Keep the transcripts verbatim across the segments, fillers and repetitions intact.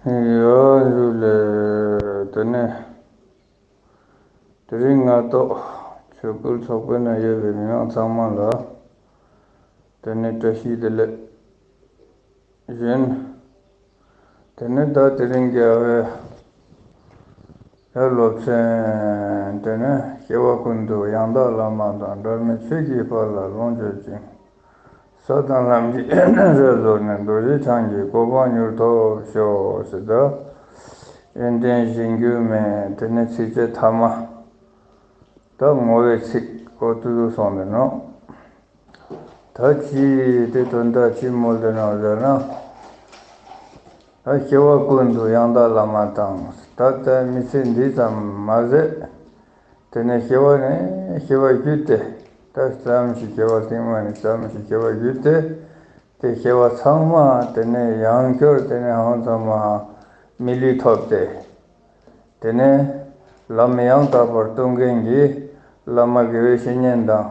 ཡ་ཇུ་ལེ། དེ་ནས་དེ་རིང་ང་ཏོག་ཆོས་སྐུལ་ཚོགས་པའི་ནང་ཡོད་པའི་མི་མང་ཚང་མ་ལ་དེ་ནས་བཀྲ་ཤིས་བདེ་ལེགས་ཞུ། དེ་ནས་ད་དེ་རིང་གི་ཨ་བའི་ཡ་སློབ་ཚན་དེ་ནས་སྐྱེ་བ་ཀུན་ཏུ་ཡང་དག་བླ་མ་དང་འབྲལ་མེད་ཆོས་ཀྱི་དཔལ་ལ་ལོངས་སྤྱོད་ཅིང་། ས་དང་ལམ་གྱི་ཡོན་ཏན་རབ་རྫོགས་ནས། རྡོ་རྗེ་འཆང་གི་གོ་འཕང་མྱུར་ཐོབ་ཤོག་ཟེར། ད་ཡོན་ཏན་གཞན་འགྱུར་མེད། དེ་ནས་ཚིགས་བཅད་ཐ་མ། ད་བསྔོ་བའི་ཚིག་ཨོ་ཏུ་ཏུ་སོང་ནས་ནོ། ད་ཅི་དེ་དོན་དག་ཅི་མོལ་དེ་ནོ་ཟེར་ན། ད་སྐྱེ་བ་ཀུན་ཏུ་ཡང་དག་བླ་མ་དང་། ད་ལྟ་མི་ཚེ་འདི་ཙམ་མ་ཟད། དེ་ནས་སྐྱེ་བ་ནས་སྐྱེ་བ་བརྒྱུད་དེ། ད་ཙམ་ཞིག་སྐྱེ་བ་སྟིང་མ་ནས་ཙམ་ཞིག་སྐྱེ་བ་བརྒྱུད་དེ། དེ་སྐྱེ་བ་ཚང་མ་དེ་ནས་ཡང་བསྐྱར་དེ་ནས་ཧང་ཚང་མ་མི་ལུས་ཐོབ་སྟེ། དེ་ནས་ལམ་ཡང་དག་པར་སྟོན་མཁན་གྱི་བླ་མ་དགེ་བའི་བཤེས་གཉེན་དང་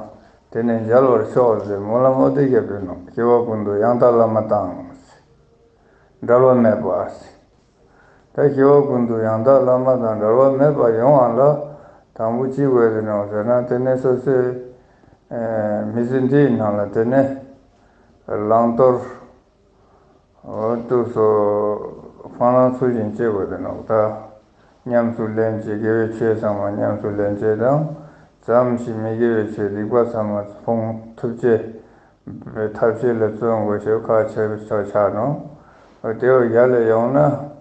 དེ་ནས་མཇལ་བར་ཤོག་ཟེར་སྨོན་ལམ་ཨོ་དེ་བརྒྱབ་པའི་ནོ། སྐྱེ་བ་ཀུན་ཏུ་ཡང་དག་བླ་མ་དང་། འབྲལ་བ་མེད་པ། ད་སྐྱེ་བ་ཀུན་ཏུ་ཡང་དག་བླ་མ་དང་འབྲལ་བ་མེད་པ་ཡོང་བ་ལ་དང་པོ་ཅི་དགོས་ཟེར་ནོ་ཟེར་ན། དེ་ནས་སོ་སོའི་ཨེ་མི་ཚེ་འདིའི་ནང་ལ་དེ་ནས་བླང་དོར་འོ་འདུག་སོ་སྤང་བླང་ཚུལ་བཞིན་བྱེད་དགོས་ཟེར་ནོ། ད་ཉམས་སུ་ལེན་བྱེད། དགེ་བའི་ཆོས་ཚང་མ་ཉམས་སུ་ལེན་བྱེད་དང་། ཙམ་ཞིག་མི་དགེ་བའི་ཆོས་སྡིག་པ་ཚང་མ་སྤོང་ཐུབ་བྱེད། ཐབས་ཤེས་ལ་བརྩོན་དགོས་ཤེས་ཁག་ཆེ་ཤོས་ཆགས་ནོ། དེ་བ་ཡར་ལས་ཡོང་ན་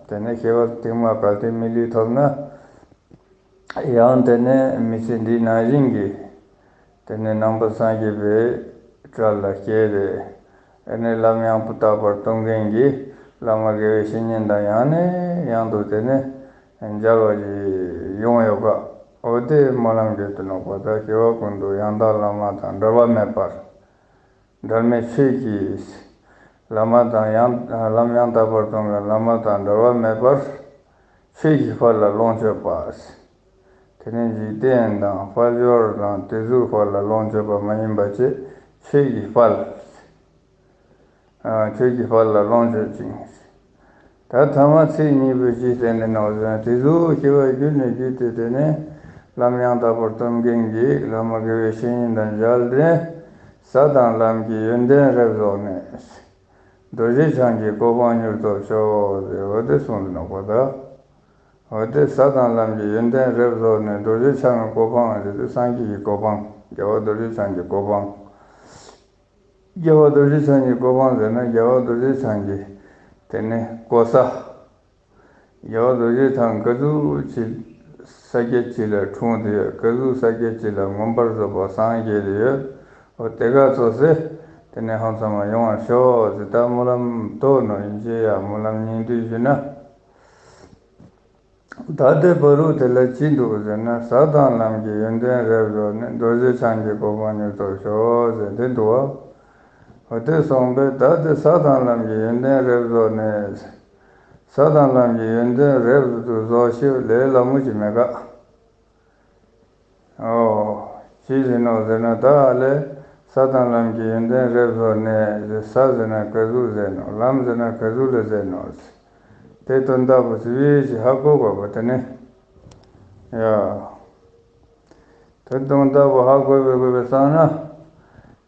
དེ་ནས་སྐྱེ་བ་སྟིང་མ་གལ་ཏེ་མི་ལུས་ཐོབ་ན། ཡང་དེ་ནས་མི་ཚེ་འདི་ནང་བཞིན་གྱི་དེ་ནས་ནང་པ་སངས་རྒྱས་པའི་གྲལ་ལ་སྐྱེས་ཏེ། དེ་ནས་ལམ་ཡང་དག་པར་སྟོན་མཁན་གྱི་བླ་མ་དགེ་བའི་བཤེས་གཉེན་དང་ཡང་ནས་ཡང་དུ་དེ་ནས་མཇལ་བ་ཞིག་ཡོང་ཡོད་ག། འོ་དེ་སྨོན་ལམ་རྒྱུད་དུ་ནོག་པ། ད་སྐྱེ་བ་ཀུན་ཏུ་ཡང་དག་བླ་མ་དང་འབྲལ་བ་མེད་པར། འབྲལ་མེད་ཆོས་ཀྱི་བླ་མ་དང་ཡང་། ལམ་ཡང་དག་པར་སྟོན་པའི་བླ་མ་དང་འབྲལ་བ་མེད་པར་ཆོས་ཀྱི་དཔལ་ལ་ལོངས་སྤྱོད་པ། དེ་ནས་འཇིག་རྟེན་དང་དཔལ་འབྱོར་དང་དེ་ཚོའི་དཔལ་ལ་ལོངས་སྤྱོད་པ་མ་ཡིན་པ་བྱས་ཆོས་ཀྱི་དཔལ། ཨ། ཆོས་ཀྱི་དཔལ་ལ་ལོངས་སྤྱོད་ཅིང་། ད་ཐ་མ་ཚིག་གཉིས་པོ་ཅི་བསྟན་ནས་ནོག་ཟེར་ན། དེ་ཚོ་སྐྱེ་བ་བརྒྱུད་ནས་བརྒྱུད་དེ་དེ་ནས་ལམ་ཡང་དག་པར་སྟོན་མཁན་གྱི་བླ་མ་དགེ་བའི་བཤེས་གཉེན་དང་མཇལ་ཏེ། ས་དང་ལམ་གྱི་ཡོན་ཏན་རབ་རྫོགས་ནས། རྡོ་རྗེ་འཆང་གི་གོ་འཕང་མྱུར་ཐོབ་ཤོག་ཟེར། འོ་དེ་གསུངས་ནོག་པ། ད་འོ་དེ་ས་དང་ལམ་གྱི་ཡོན་ཏན་རབ་རྫོགས་ནས་རྡོ་རྗེ་འཆང་གི་གོ་འཕང་ཟེར་དུས་སངས་རྒྱས་ཀྱི་གོ་འཕང་། རྒྱལ་བ་རྡོ་རྗེ་འཆང་གི་གོ་འཕང་། རྒྱལ་བ་རྡོ་རྗེ་འཆང་གི་གོ་འཕང་ཟེར་ན་རྒྱལ་བ་རྡོ་རྗེ་འཆང་གི་དེ་ནས་གོ་ས། རྒྱལ་བ་རྡོ་རྗེ་འཆང་ག་ཟུག་ཅིག་ས་སྐྱ་སྤྱི་ལ་འཁྲུངས་ཏེ་ཡོད། ག་ཟུག་ས་སྐྱ་སྤྱི་ལ་མངོན་པར་རྫོགས་པར་སངས་རྒྱས་ཏེ་ཡོད། འོ་དེ་ག་ཚོ་ཟེར་དེ་ནས་ཧང་ཚང་མ་ཡོང་བར་ཤོག་ཟེར། ད་སྨོན་ལམ་ཏོག་ནོ་ཡིན་ཅེ་ཡ་སྨོན་ལམ་སྙིང་བསྡུས་ཞུས་ན། ད་ལྟའི་བར་དུ་དེ་ལ་ཅི་འདུག་ཟེར་ན། ས་དང་ལམ་གྱི་ཡོན་ཏན་རབ་རྫོགས་ནས། རྡོ་རྗེ་འཆང་གི་གོ་འཕང་མྱུར་ཐོབ་ཤོག་ཟེར་དེ་འདུག་བ། འོ་དེ་སོང་པས་ད་དེ་ས་དང་ལམ་གྱི་ཡོན་ཏན་རབ་རྫོགས་ནས། ས་དང་ལམ་གྱི་ཡོན་ཏན་རབ་ཏུ་རྫོགས་ཤེས་ལས་སླ་མོ་ཅིག་མེད་ག། ཨོ། ཅི་ཟེར་ནོག་ཟེར་ན། ད་ཨ་ལས་ས་དང་ལམ་གྱི་ཡོན་ཏན་རབ་རྫོགས་ནས། ས་ཟེར་ན་ག་ཟུག་ཟེར་ནོག་ལམ་ཟེར་ན་ག་ཟུག་ལ་ཟེར་ནོག་དེ་དོན་དག་པོ་ཟེར་བའི་ཅིག་ཧ་གོ་དགོས་པ་དེ་ནི། ཡ། དེ་དོན་དག་པོ་ཧ་གོ་བའི་དགོས་པའི་སང་ན།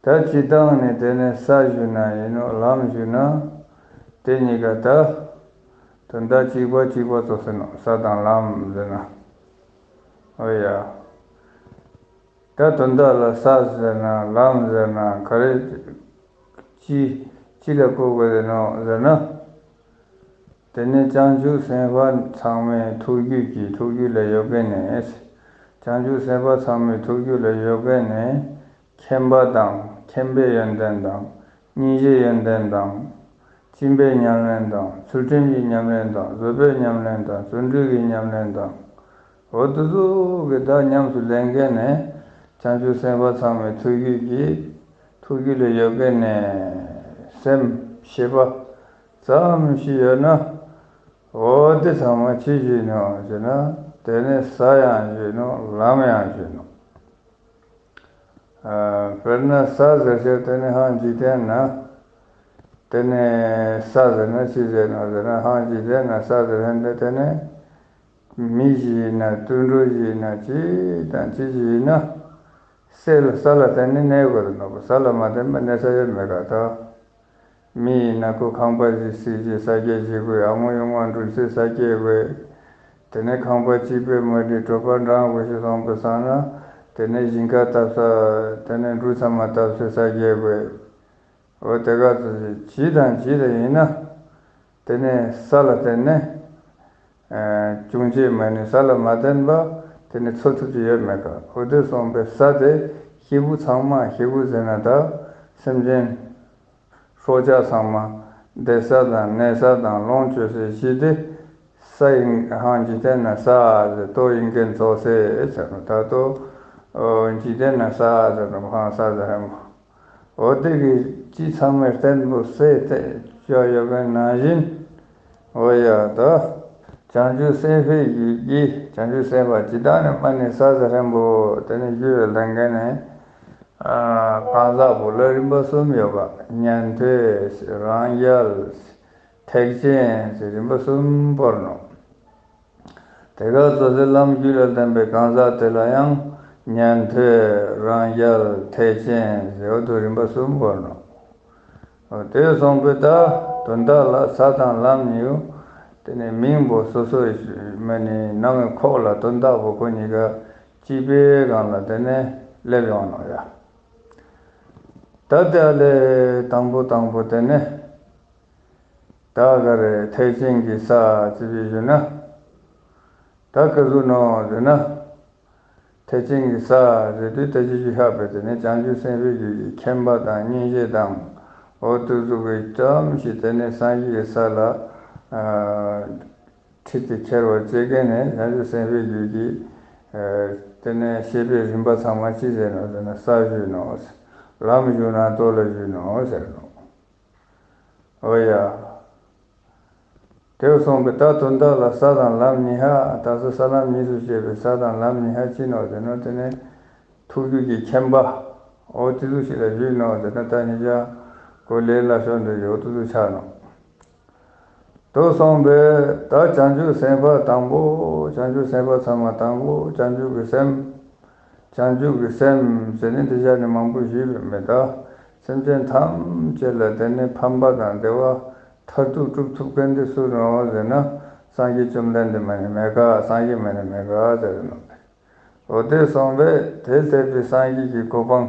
ད་སྤྱིར་བཏང་ནས་དེ་ནས་ས་ཞུ་ན་ཡིན་ནོག་ལམ་ཞུ་ན། དེ་གཉིས་ཀ་ད་དོན་དག་གཅིག་པ་གཅིག་པ་ཚོ་ཟེར་ནོག་ས་དང་ལམ་ཟེར་ན། ཨོ་ཡ། ད་དོན་དག་ལ་ས་ཟེར་ན་ལམ་ཟེར་ན་ག་རེ། ཅི་ཅི་ལ་གོ་དགོས་ཟེར་ནོག་ཟེར་ན། དེ་ནི་བྱང་ཆུབ་སེམས་དཔའ་ཚང་མའི་ཐུགས་རྒྱུད་ཀྱི་ཐུགས་རྒྱུད་ལ་ཡོད་མཁན་ནི། བྱང་ཆུབ་སེམས་དཔའ་ཚང་མའི་ཐུགས་རྒྱུད་ལ་ཡོད་མཁན་ནི། མཁྱེན་པ་དང་མཁྱེན་པའི་ཡོན་ཏན་དང་། སྙིང་རྗེའི་ཡོན་ཏན་དང་། སྦྱིན་པའི་ཉམས་ལེན་དང་། ཚུལ་ཁྲིམས་ཀྱི་ཉམས་ལེན་དང་། བཟོད་པའི་ཉམས་ལེན་དང་། བརྩོན་འགྲུས་ཀྱི་ཉམས་ལེན་དང་། འོ་དེ་ཚོ་གི་ད་ཉམས་སུ་ལེན་མཁན་ནི། བྱང་ཆུབ་སེམས་དཔའ་ཚང་མའི་ཐུགས་རྒྱུད་ཀྱི་ཐུགས་རྒྱུད་ལ་ཡོད་མཁན་ནི། སེམས་ཤེས་པ་ཙམ་ཞིག་ཡོད་ན། འོ་དེ་ཚང་མ་ཅི་ཞུས་ནོག་ཟེར་ན། དེ་ནི་ས་ཡང་ཞུས་ནོག་ལམ་ཡང་ཞུས་ནོག་ཨ། དཔེར་ན་ས་ཟེར་བྱས་དེ་ནི་ཧང་འཇིག་རྟེན་ན། དེ་ནས་ས་ཟེར་ན་ཅི་ཟེར་ན་ཟེར་ན་ཧང་ཅི་དེ་ན་ས་ཟེར་ན་དེ་ནས་མི་ཞིག་ཡིན་ན་དུད་འགྲོ་ཞིག་ཡིན་ན་ཅི་དང་ཅི་ཞིག་ཡིན་ན། ས་ལ་ས་ལ་བརྟེན་ནས་གནས་དགོས་རེད་ནོ། ས་ལ་མ་བརྟེན་པ་གནས་ས་ཡོད་མེད་ག་ད། མི་ཡིན་ན་ཁོ་ཁང་པ་ཞིག་གཟིགས་ཀྱི་ས་སྐྱེ་ཞིག་དགོས། ཨ་མོ་ཡོང་བ་འགྲུལ་སའི་ས་སྐྱེ་དགོས། དེ་ནས་ཁང་པ་གཅིག་པོས་མ་འགྲིག་གྲོད་པ་འགྲང་དགོས་ཞེས་སོང་པ་སང་ན། དེ་ནས་ཞིང་ཁ་བཏབ་ས། དེ་ནས་འབྲུ་ཚང་མ་བཏབ་སའི་ས་སྐྱེ་དགོས། འོ་དེ་ག་ཚོད་ཅིག་ཇི་དང་ཇི་ལ་ཡིན་ན། དེ་ནས་ས་ལ་བརྟེན་ནས་ཨ་བྱུང་བྱེད་མ་ནི་ས་ལ་མ་བརྟེན་པ་དེ་ནི་འཚོ་ཐུབ་ཀྱི་ཡོད་མེད་ག་འོ་དེ་སོང་པའི་ས་དེ་སྐྱེས་བུ་ཚང་མ་སྐྱེས་བུ་ཟེར་ན་ད་སེམས་ཅན་སྲོག་ཆགས་ཚང་མ་བསྡད་ས་དང་གནས་ས་དང་ལོངས་སྤྱོད་སའི་གཞི་དེ་ས་ཡིན་ཧང་འཇིག་རྟེན་ན་ས་ཟེར་ཏོ་ཡིན་མཁན་རྫོགས་སའི་ཟེར་ནོ། ད་ལྟོ་འཇིག་རྟེན་ན་ས་ཟེར་ནོ་ཧང་ས་ཟེར་ཧ་མོ། འོ་དེ་གི་སྤྱི་ཚང་མའི་བརྟན་པོ་སྲས་དེ་བཅོ་ཡོད་པའི་ནང་བཞིན། འོ་ཡ་ད། བྱང་ཆུབ་སེམས་དཔའི་རྒྱུད་ཀྱི་བྱང་ཆུབ་སེམས་དཔའ་ཇི་ལྟར་ནི་མ་ནི་ས་ཟེར་ཧ་མོ་དེ་ནི་རྒྱུད་ལ་ལྡན་མཁན་ནི། གང་ཟག་པོ་ལ་རིམ་པ་གསུམ་ཡོད་པ་ཉན་ཐོས་རང་རྒྱལ་ཐེག་ཆེན་ཟེར་རིམ་པ་གསུམ་བོར་ནོ། དེ་ག་སོ་སོའི་ལམ་རྒྱུད་ལ་ལྡན་པའི་གང་ཟག་དེ་ལ་ཡང་ཉན་ཐོས་རང་རྒྱལ་ཐེག་ཆེན་ཟེར་བ་དུ་རིམ་པ་གསུམ་བོར་ནོ། དེ་སོང་པའི་ད་དོན་དག་ལ་ས་དང་ལམ་གཉིས་དེ་ནས་མིང་པོ་སོ་སོའི་མ་ནི་ནང་གི་ཁོག་ལ་དོན་དག་པོ་ཁོ་གཉིས་ཀ་གཅིག་པའི་སྒང་ལ་དེ་ནས་སླེབས་ཡོང་ནོ་ཡ། ད་དེ་ལས་དང་པོ་དང་པོ་དེ་ནས། ད་ག་རེ་ཐེག་ཆེན་གྱི་ས་ཅི་བྱེད་ཞུ་ན། ད་ག་ཟུག་ནོ་ཟེར་ན། ཐེག་ཆེན་གྱི་ས་ཟེར་དུས་ད་ཅི་ཞུ་ཧ་པེ་དེ་ནི་བྱང་ཆུབ་སེམས་དཔའི་རྒྱུད་ཀྱི་མཁྱེན་པ་དང་སྙིང་རྗེ་དང་འོ་དུ་ཟུག་གི་ཙམ་ཞིག་དེ་ནི་སངས་རྒྱས་ཀྱི་ས་ལ་ཁྲིད་དེ་ཁྱེར་བ་བཅས་ཀྱི་ནི་བྱང་ཆུབ་སེམས་དཔའི་རྒྱུད་ཀྱི་དེ་ནི་བཤད་པའི་རིམ་པ་ཚང་མ་ཅི་ཟེར་ནོ་ཟེར་ན་ས་ཞུ་ནོ། ལམ་ཞུ་ན་ལྟོ་ལ་ཞུ་ནོ་ཟེར་ནོ། འོ་ཡ། དེར་སོང་པའི་ད་དོན་དག་ལ་ས་དང་ལམ་གཉིས་ཧ་ད་ས་ས་ལམ་གཉིས་སུ་སྐྱེས་པའི་ས་དང་ལམ་གཉིས་ཧ་ཅི་ནོ་ཟེར་ན་དེ་ནི་ཐུགས་རྒྱུད་ཀྱི་མཁྱེན་པ་འོ་དེ་ཚོ་ཞིག་ལ་ཞུས་ནོ་ཟེར་ན་ད་ནི་ཅག་གོ་ལེ་ལ་ཤོར་འདི་ཡོད་དུ་ཆགས་ནོ། དེར་སོང་པའི་ད་བྱང་ཆུབ་སེམས་དཔའ་དང་པོ་བྱང་ཆུབ་སེམས་དཔའ་ཚང་མ་དང་པོ་བྱང་ཆུབ་ཀྱི་སེམས། བྱང་ཆུབ་ཀྱི་སེམས་ཟེར་ནས་འདི་བཞག་ནས་མང་པོ་ཞུས་པས་མེད་ད། སེམས་ཅན་ཐམས་ཅད་ལ་དེ་ནས་ཕན་པ་དང་བདེ་བ་མཐར་ཐུག་སྒྲུབ་ཐུབ་མཁན་དེ་སུ་རེད་ཟེར་ན་སངས་རྒྱས་བཅོམ་ལྡན་འདས་མ་ནི་མེད་ག་སངས་རྒྱས་མ་ནི་མེད་ག་ཟེར་ནོ། འོ་དེ་སོང་པས་དེ་ཟེར་བའི་སངས་རྒྱས་ཀྱི་གོ་འཕང་།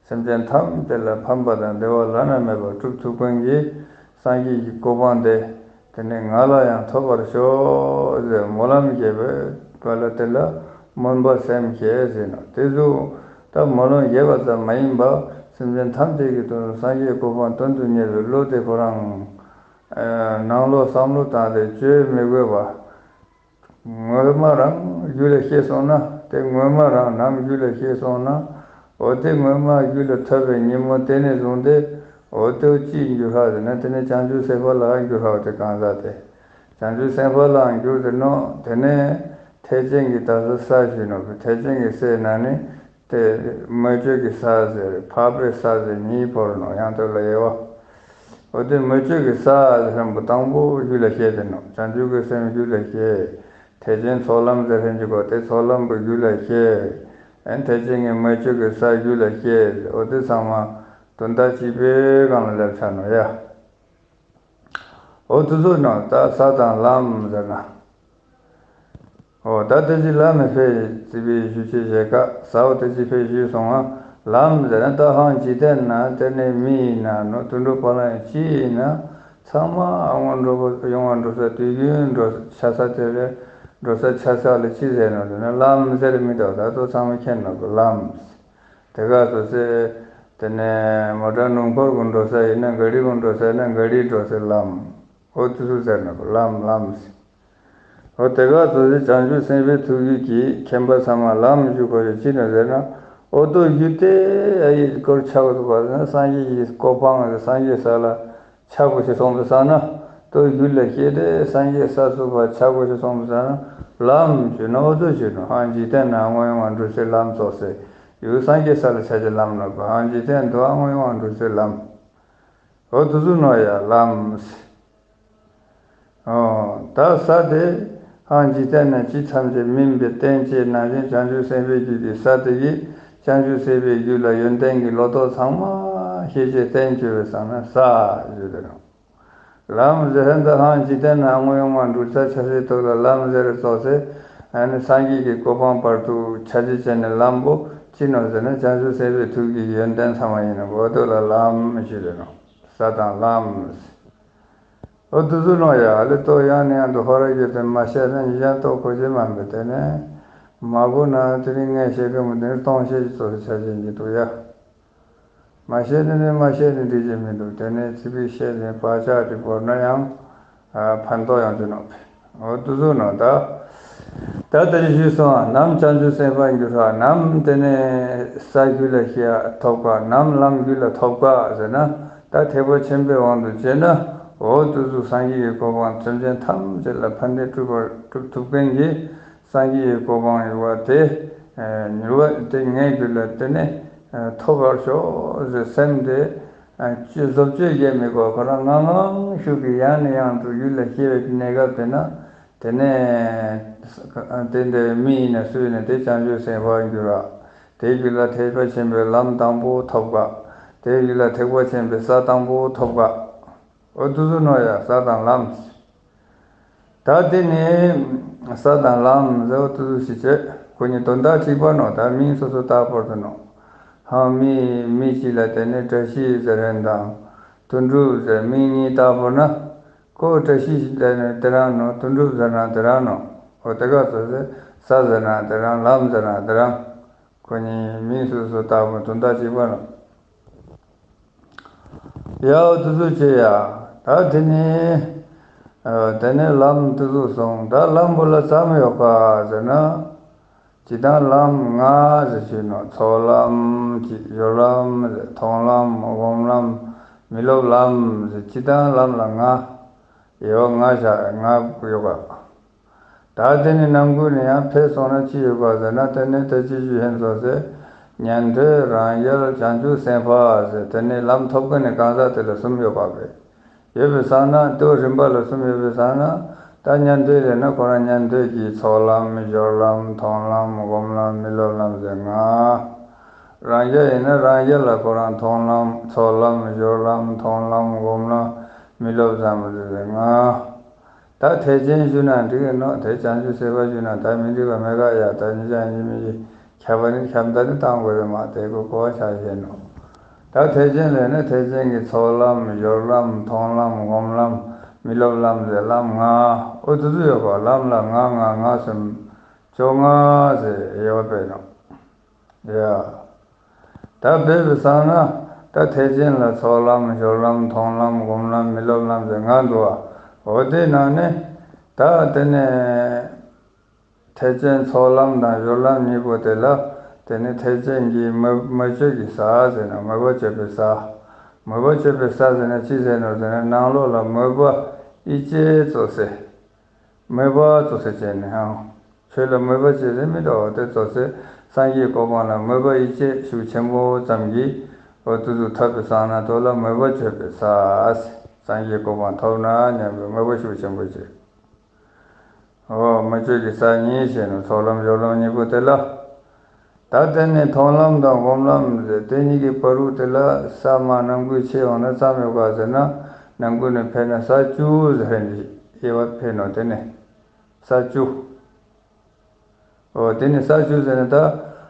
སེམས་ཅན་ཐམས་ཅད་ལ་ཕན་པ་དང་བདེ་བ་བླ་ན་མེད་པ་སྒྲུབ་ཐུབ་མཁན་གྱི་སངས་རྒྱས་ཀྱི་གོ་འཕང་དེ་དེ་ནས་ང་ལ་ཡང་ཐོབ་པར་ཤོག་ཟེར་སྨོན་ལམ་རྒྱས་པའི་བར་ལ་དེ་ལ་སྨོན་པ་སེམས་བསྐྱེད་ཟེར་ནོ། དེ་ཚོ་ད་སྨོན་ལམ་རྒྱས་པ་ཙམ་མ་ཡིན་པར་སེམས་ཅན་ཐམས་ཅད་ཀྱི་དོན་དུ་སངས་རྒྱས་གོ་འཕང་དོན་དུ་གཉེར་བའི་བློ་དེ་ཁོ་རང་ནང་ལོགས་བསམ་བློ་བཏང་སྟེ་བཅོས་མི་དགོས་པ། སྔོན་མ་རང་རྒྱུད་ལ་སྐྱེས་སོང་ན་དེ་སྔོན་མ་རང་ནམ་རྒྱུད་ལ་སྐྱེས་སོང་ན་འོ་དེ་སྔོན་མ་རྒྱུད་ལ་ཐོབ་པའི་ཉིན་མོ་དེ་ནས་བཟུང་སྟེ་འོ་དེ་ཅིའི་འགྱུར་ཧ་ཟེར་ན་དེ་ནས་བྱང་ཆུབ་སེམས་དཔའ་ལའང་འགྱུར་ཧ་དེ་གང་ཟག་དེ་བྱང་ཆུབ་སེམས་དཔའ་ལའང་འགྱུར་དེ་ནོ། དེ་ནས་ཐེག་ཆེན་གྱི་ད་ས་ས་ཞུས་ནོ་ཐེག་ཆེན་གྱི་སའི་ནང་ནས་དེ་མོས་སྤྱོད་ཀྱི་ས་ཟེར་འཕགས་པའི་ས་ཟེར་གཉིས་བོར་ནོ་ཡང་དོ་ལ་དབྱེ་བ། འོ་དེ་མོས་སྤྱོད་ཀྱི་ས་ཟེར་མཁན་པོ་དང་པོ་རྒྱུད་ལ་སྐྱེས་ཏེ་ནོ། བྱང་ཆུབ་ཀྱི་སེམས་རྒྱུད་ལ་སྐྱེས། ཐེག་ཆེན་ཚོགས་ལམ་ཟེར་མཁན་གྱི་གོ་དེ་ཚོགས་ལམ་པོ་རྒྱུད་ལ་སྐྱེས། ཨན་ཐེག་ཆེན་གྱི་མོས་སྤྱོད་ཀྱི་ས་རྒྱུད་ལ་སྐྱེས། འོ་དེ་ཚང་མ་དོན་དག་གཅིག་པའི་སྒང་ལ་སླེབས་ཚར་ནོ་ཡ། འོ་དེ་ཚོ་ནང་ད་ས་དང་ལམ་ཟེར་ན། འོ་ད་དེ་ཅི་ལ་མི་ཕེ་ཙི་པའི་ཞུ་ཆེ་བྱེད་ཀ་ས་འོ་དེ་ཅི་ཕེ་ཞུས་སོང་ང་ལམ་ཟེར་ན་ད་ཧང་ཅི་དེ་ན་དེ་ནས་མི་ཡིན་ན་ནོ་དུད་འགྲོ་པ་ལ་ཡང་ཅི་ཡིན་ན་ཚང་མ་ཨ་ངོ་འགྲོ་བ་ཡོང་བ་འགྲོ་ས་དུས་རྒྱུན་འགྲོ་ཆ་ས་དེ་རེད། འགྲོ་ས་ཆ་ས་ལ་ཅི་ཟེར་ནོ་ཟེར་ན་ལམ་ཟེར་མི་འདུག་ད་དུ་ཚང་མ་མཁྱེན་ནོ་གི་ལམ། དེ་ག་སོ་སོའི་དེ་ནས་མོ་ཊ་སྣུམ་འཁོར་གྱི་འགྲོ་ས་ཡིན་ན་ག་རི་གི་འགྲོ་ས་ཡིན་ན་ག་རི་འགྲོ་སའི་ལམ། འོ་དེ་ཚོ་ཟེར་ན་གི་ལམ་ལམ་ཟེར། འོ་དེ་ག་སོ་སོའི་བྱང་ཆུབ་སེམས་དཔའི་ཐུགས་རྒྱུད་ཀྱི་མཁྱེན་པ་ཚང་མ་ལམ་ཞུ་དགོས་རེད་ཅི་ནས་ཟེར་ན། འོ་དོ་རྒྱུད་དེ་ཨ་ཡི་སྐོར་ཆགས་འདུག་པ་ཟེར་ན་སངས་རྒྱས་ཀྱི་གོ་འཕང་ཟེར་སངས་རྒྱས་ས་ལ་ཆགས་དགོས་ཞེས་གསུངས་པའི་ས་ན། དོ་རྒྱུད་ལ་སྐྱེས་ཏེ་སངས་རྒྱས་ས་སུ་བ་ཆགས་དགོས་ཞེས་གསུངས་པའི་ས་ན། ལམ་ཞུ་ན་འོ་དོ་ཞུ་ན་ཧང་འཇིག་རྟེན་ན་དངོས་ཡོང་བ་འགྲོ་སའི་ལམ་སོགས་སེ། ཡུལ་སངས་རྒྱས་ས་ལ་ཆ་ཅེས་ལམ་ནོ་གི་ཧང་འཇིག་རྟེན་དུ་དངོས་ཡོང་བ་འགྲོ་སའི་ལམ། འོ་དེ་ཚོ་ནོ་ཡ་ལམ། ཨོ། ད་ས་དེ་ཧང་འཇིག་རྟེན་ན་ཇི་ཐམས་ཅད་སྨིན་པའི་རྟེན་བཅས་ནང་བཞིན་བྱང་ཆུབ་སེམས་དཔའི་རྒྱུད་ཀྱི་ས་དེ་ཡིས་བྱང་ཆུབ་སེམས་དཔའི་རྒྱུད་ལ་ཡོན་ཏན་གྱི་ལོ་ཏོག་ཚང་མ་ཤེས་བྱའི་རྟེན་བཅོས་པའི་སང་ན་ས་ཞུ་དེ་རུང་། ལམ་ཟེར་ཧན་ད་ཧང་འཇིག་རྟེན་ན་དངོས་ཡོང་མ་འགྲུལ་ས་ཆ་ཤས་ཐོག་ལ་ལམ་ཟེར་རྩོག་སེ། ཨ་ནི་སངས་རྒྱས་ཀྱི་གོ་འཕང་བར་དུ་ཆ་རྒྱུས་ཅན་ནི་ལམ་པོ་ཅི་ནོ་ཟེར་ན་བྱང་ཆུབ་སེམས་དཔའི་ཐུགས་ཀྱི་ཡོན་ཏན་ཚང་མ་ཡིན་ནོ་འོ་དོ་ལ་ལམ་ཞུ་དེ་རུང་ས་དང་ལམ། ཨོ་དུ་ཟུ་ལོང་ཡ་ཨ་ལེ་ཏོ་ཡང་ནི་ཡང་དུ་ཧོ་ར་ཡོད་དེ་མ་བཤད་ན་ཉིད་ཀྱང་ཏོ་གོ་ཅེ་མ་མེད་དེ་ནས་མ་གོ་ན་དེ་རིང་ངས་བཤད་གི་མི་དེ་ནི་སྟོང་བཤད་ཀྱི་ཚོགས་སུ་ཆ་ཅན་གྱི་འདུག་ཡ། མ་བཤད་ནི་ནི་མ་བཤད་ནི་འགྲིག་ཅེ་མི་འདུག་དེ་ནས་ཚིག་པིག་བཤད་ནས་བག་ཆགས་དེ་བོར་ན་ཡང་ཕན་ཐོགས་ཡང་ཅི་ནོག་པས། འོ་དུ་ཟུ་ནོ་ད། ད་ལྟ་ཞུས་སོང་ནམ་བྱང་ཆུབ་སེམས་དཔའ་འགྱུར་བ་ནམ་དེ་ནས་ས་རྒྱུད་ལ་ཤེས་ཐོབ་ག་ནམ་ལམ་རྒྱུད་ལ་ཐོབ་ག་ཟེར་ན། ད་ཐེག་པ་ཆེན་པོའི་དབང་དུ་བྱས་ན་འོ་དུ་ཟུ་སངས་རྒྱས་ཀྱི་གོ་འཕང་སེམས་ཅན་ཐམས་ཅད་ལ་ཕན་བདེ་སྒྲུབ་པར་སྒྲུབ་ཐུབ་མཁན་གྱི་སངས་རྒྱས་ཀྱི་གོ་འཕང་ཡོད་པ་དེ། མྱུར་བ་དེ་ངའི་རྒྱུད་ལ་དེ་ནས་ཐོབ་པར་ཤོག་ཟེར་སེམས་དེ། བཟོ་བཅོས་བྱས་མི་དགོས་ཁོ་རང་ངང་ངང་ཤུགས་ཀྱིས་ཡང་ནས་ཡང་དུ་རྒྱུད་ལ་སྐྱེ་བའི་གནས་སྐབས་དེ་ན། དེ་ནས་དེ་འདྲའི་མི་ཡིན་ན་སུ་ཡིན་ན་དེ་བྱང་ཆུབ་སེམས་དཔའ་འགྱུར་བ། དེའི་རྒྱུད་ལ་ཐེག་པ་ཆེན་པོའི་ལམ་དང་པོ་ཐོབ་ག་དེའི་རྒྱུད་ལ་ཐེག་པ་ཆེན་པོའི་ས་དང་པོ་ཐོབ་ག་འོ་དུ་ཟུ་ནོ་ཡ་ས་དང་ལམ། ད་དེ་ནི་ས་དང་ལམ་ཟེར་བ་དུ་ཞིག་བྱས་ཁོ་གཉིས་དོན་དག་གཅིག་པ་ནོ། ད་མིང་སོ་སོ་བཏགས་པར་དུ་ནོ། ཧང་མི་མི་གཅིག་ལ་དེ་ནི་བཀྲ་ཤིས་ཟེར་རན་དང་དོན་གྲུབ་ཟེར་མིང་གཉིས་བཏགས་པ་ན་ཁོ་བཀྲ་ཤིས་ཟེར་ན་དེ་རང་ནོ། དོན་གྲུབ་ཟེར་ན་དེ་རང་ནོ། འོ་དེ་ག་ཚོད་ཟེར་ས་ཟེར་ན་དེ་རང་ལམ་ཟེར་ན་དེ་རང་། ཁོ་གཉིས་མིང་སོ་སོ་བཏགས་པ་དོན་དག་གཅིག་པ་ནོ། ཡའོ་དུ་ཟུ་ཅེ་ཡ། ད་དེ་ནི། དེ་ནི་ལམ་དུ་ཟུ་སོང་ད་ལམ་བུ་ལ་ཙམ་ཡོད་པ་ཟེར་ན། ཇི་ལྟར་ལམ་ལྔ་ཟེར་ཞུས་ནོ། ཚོགས་ལམ་གྱི་སྦྱོར་ལམ་ཟེར་མཐོང་ལམ་སྒོམ་ལམ་མི་སློབ་ལམ་ཟེར་ཇི་ལྟར་ལམ་ལ་ལྔ། ཡོ་ལྔ་བཞག་ལྔ་ཡོད་པ། ད་དེ་ནི་ནང་ཁུལ་ནས་ཡང་ཕེབས་སོང་ན་ཅི་ཡོད་པ་ཟེར་ན་དེ་ནི་ད་ཅི་ཞུ་ཧན་སོ་ཟེར། ཉན་ཐོས་རང་རྒྱལ་བྱང་ཆུབ་སེམས་དཔའ་ཟེར་དེ་ནི་ལམ་ཐོབ་མཁན་ནི་གང་ཟག་དེ་ལ་གསུམ་ཡོད་པ་བས། ཡོད་པའི་སང་ན་དེའོ་རིམ་པ་ལ་གསུམ་ཡོད་པའི་སང་ན་ད་ཉན་ཐོས་ལས་ན་ཁོ་རང་ཉན་ཐོས་ཀྱི་ཚོགས་ལམ་སྦྱོར་ལམ་མཐོང་ལམ་སྒོམ་ལམ་མི་སློབ་ལམ་ཟེར་ལྔ། རང་རྒྱལ་ཡིན་ན་རང་རྒྱལ་ལ་ཁོ་རང་མཐོང་ལམ་ཚོགས་ལམ་སྦྱོར་ལམ་མཐོང་ལམ་སྒོམ་ལམ་མི་སློབ་ལམ་ཟེར་ལྔ། ད་ཐེག་ཆེན་ཞུ་ན་འགྲིག་གི་ནོ། དེ་བྱང་ཆུབ་སེམས་དཔའ་ཞུ་ན་ད་མི་འགྲིག་པ་མེད་ག་ཡ། ད་ཉིད་ཀྱང་ཡིན་མིན་གྱི་ཁྱབ་པ་ནི་ཁྱབ་མཐའ་ནི་བཏང་དགོས་རེད་མ་དེ་གོ་གོ་བ་ཆགས་བཞིན་ནོ། ད་ཐེག་ཆེན་ལས་ནི་ཐེག་ཆེན་གྱི་ཚོགས་ལམ་སྦྱོར་ལམ་མཐོང་ལམ་སྒོམ་ལམ་མི་སློབ་ལམ་ཟེར་ལམ་ལྔ། ཨོ་དུ་དུ་ཡོད་གོ། ལམ་ལ་ལྔ་ལྔ་ལྔ་གསུམ་བཅོ་ལྔ་ཟེར་དབྱེ་བ་སྤེལ་ནོ། ཡ། ད་བོད་པའི་སང་ན་ད་ཐེག་ཆེན་ལ་ཚོགས་ལམ་སྦྱོར་ལམ་མཐོང་ལམ་སྒོམ་ལམ་མི་སློབ་ལམ་ཟེར་ལྔ་འདུག་བ། འོ་དེ་ནང་ནས་ད་དེ་ནས་ཐེག་ཆེན་ཚོགས་ལམ་དང་སྦྱོར་ལམ་གཉིས་པོ་དེ་ལ་དེ་ནས་ཐེག་ཆེན་གྱི་མོས་མོས་སྤྱོད་ཀྱི་ས་ཟེར་ན་མོས་པ་སྤྱོད་པའི་ས། མོས་པ་སྤྱོད་པའི་ས་ཟེར་ན་ཅི་ཟེར་ནོ་ཟེར་ན་ནང་ལོགས་ལ་མོས་པ་ཡིད་ཆེས་རྩོག་སེ། མོས་པ་རྩོག་སེ་བྱས་ནས་ཧང་། ཆོས་ལ་མོས་པ་བྱེད་སེ་མི་འདྲ་བ་དེ་རྩོག་སེ་སངས་རྒྱས་གོ་འཕང་ལ་མོས་པ་ཡིད་ཆེས་ཤུགས་ཆེན་པོ་ཙམ་གྱིས་འོ་དུ་དུ་ཐོབ་པའི་སང་ན་དོ་ལ་མོས་པ་སྤྱོད་པའི་ས། སངས་རྒྱས་གོ་འཕང་ཐོབ་ན་སྙམ་པའི་མོས་པ་ཤུགས་ཆེན་པོ་བྱེད། འོ་མོས་སྤྱོད་ཀྱི་ས་གཉིས་བྱས་ནས་ཚོགས་ལམ་སྦྱོར་ལམ་གཉིས་པོ་དེ་ལ། ད་དེ་ནས་མཐོང་ལམ་དང་སྒོམ་ལམ་ཟེར་དེ་གཉིས་ཀྱི་བར་དུ་དེ་ལ་ས་མ་ནང་ཁུལ་ཕྱེ་ཡོང་ན་ཙམ་ཡོད་ག་ཟེར་ན་ནང་ཁུལ་ནས་ཕེབས་ན་ས་བཅུ་ཟེར་ནས་དབྱེ་བ་ཕེབས་ནོ། དེ་ནས་ས་བཅུ། འོ་དེ་ནས་ས་བཅུ་ཟེར་ན་ད་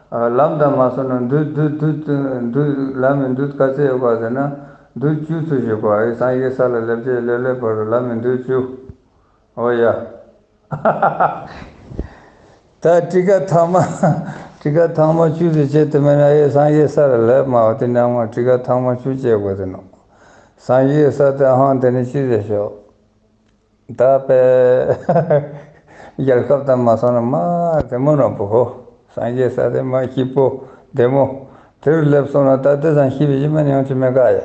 ལམ་དང་མ་སོང་ན་མདུད་མདུད་མདུད་མདུད་ལམ་མི་མདུད་ག་ཚད་ཡོད་ག་ཟེར་ན་མདུད་བཅུ་ཚུལ་བཞུགས་པ་ཨེ་སངས་རྒྱས་ས་ལ་སླེབས་རྗེས་སླེབས་སླེབས་བར་དུ་ལམ་མི་མདུད་བཅུ། འོ་ཡ། ད་ཊཱི་ཀ་ཐ་མ། ཊཱི་ཀ་ཐ་མ་བཅུ་དེ་བྱས་དུ་མེད་ན་ཨེ་སངས་རྒྱས་ས་ལ་སླེབས་མ་བ་དེ་ནང་མ་ཊཱི་ཀ་ཐ་མ་བཅུ་བྱས་དགོས་ཟེར་ནོ། སངས་རྒྱས་ས་དེ་ཧང་དེ་ནི་ཅི་ཟེར་ཤོག་ད་པེ། རྒྱལ་ཁབ་དང་མ་སོང་ན་མ་དེ་མོ་ནོ་པོ་ཧོ། སངས་རྒྱས་ས་དེ་མ་སྐྱིད་པོ་དེ་མོ། དེ་རུ་སླེབས་སོང་ན་ད་དེ་སང་ཤི་བའི་ཡིན་མ་ཉང་ཅི་མེད་ག་ཡ།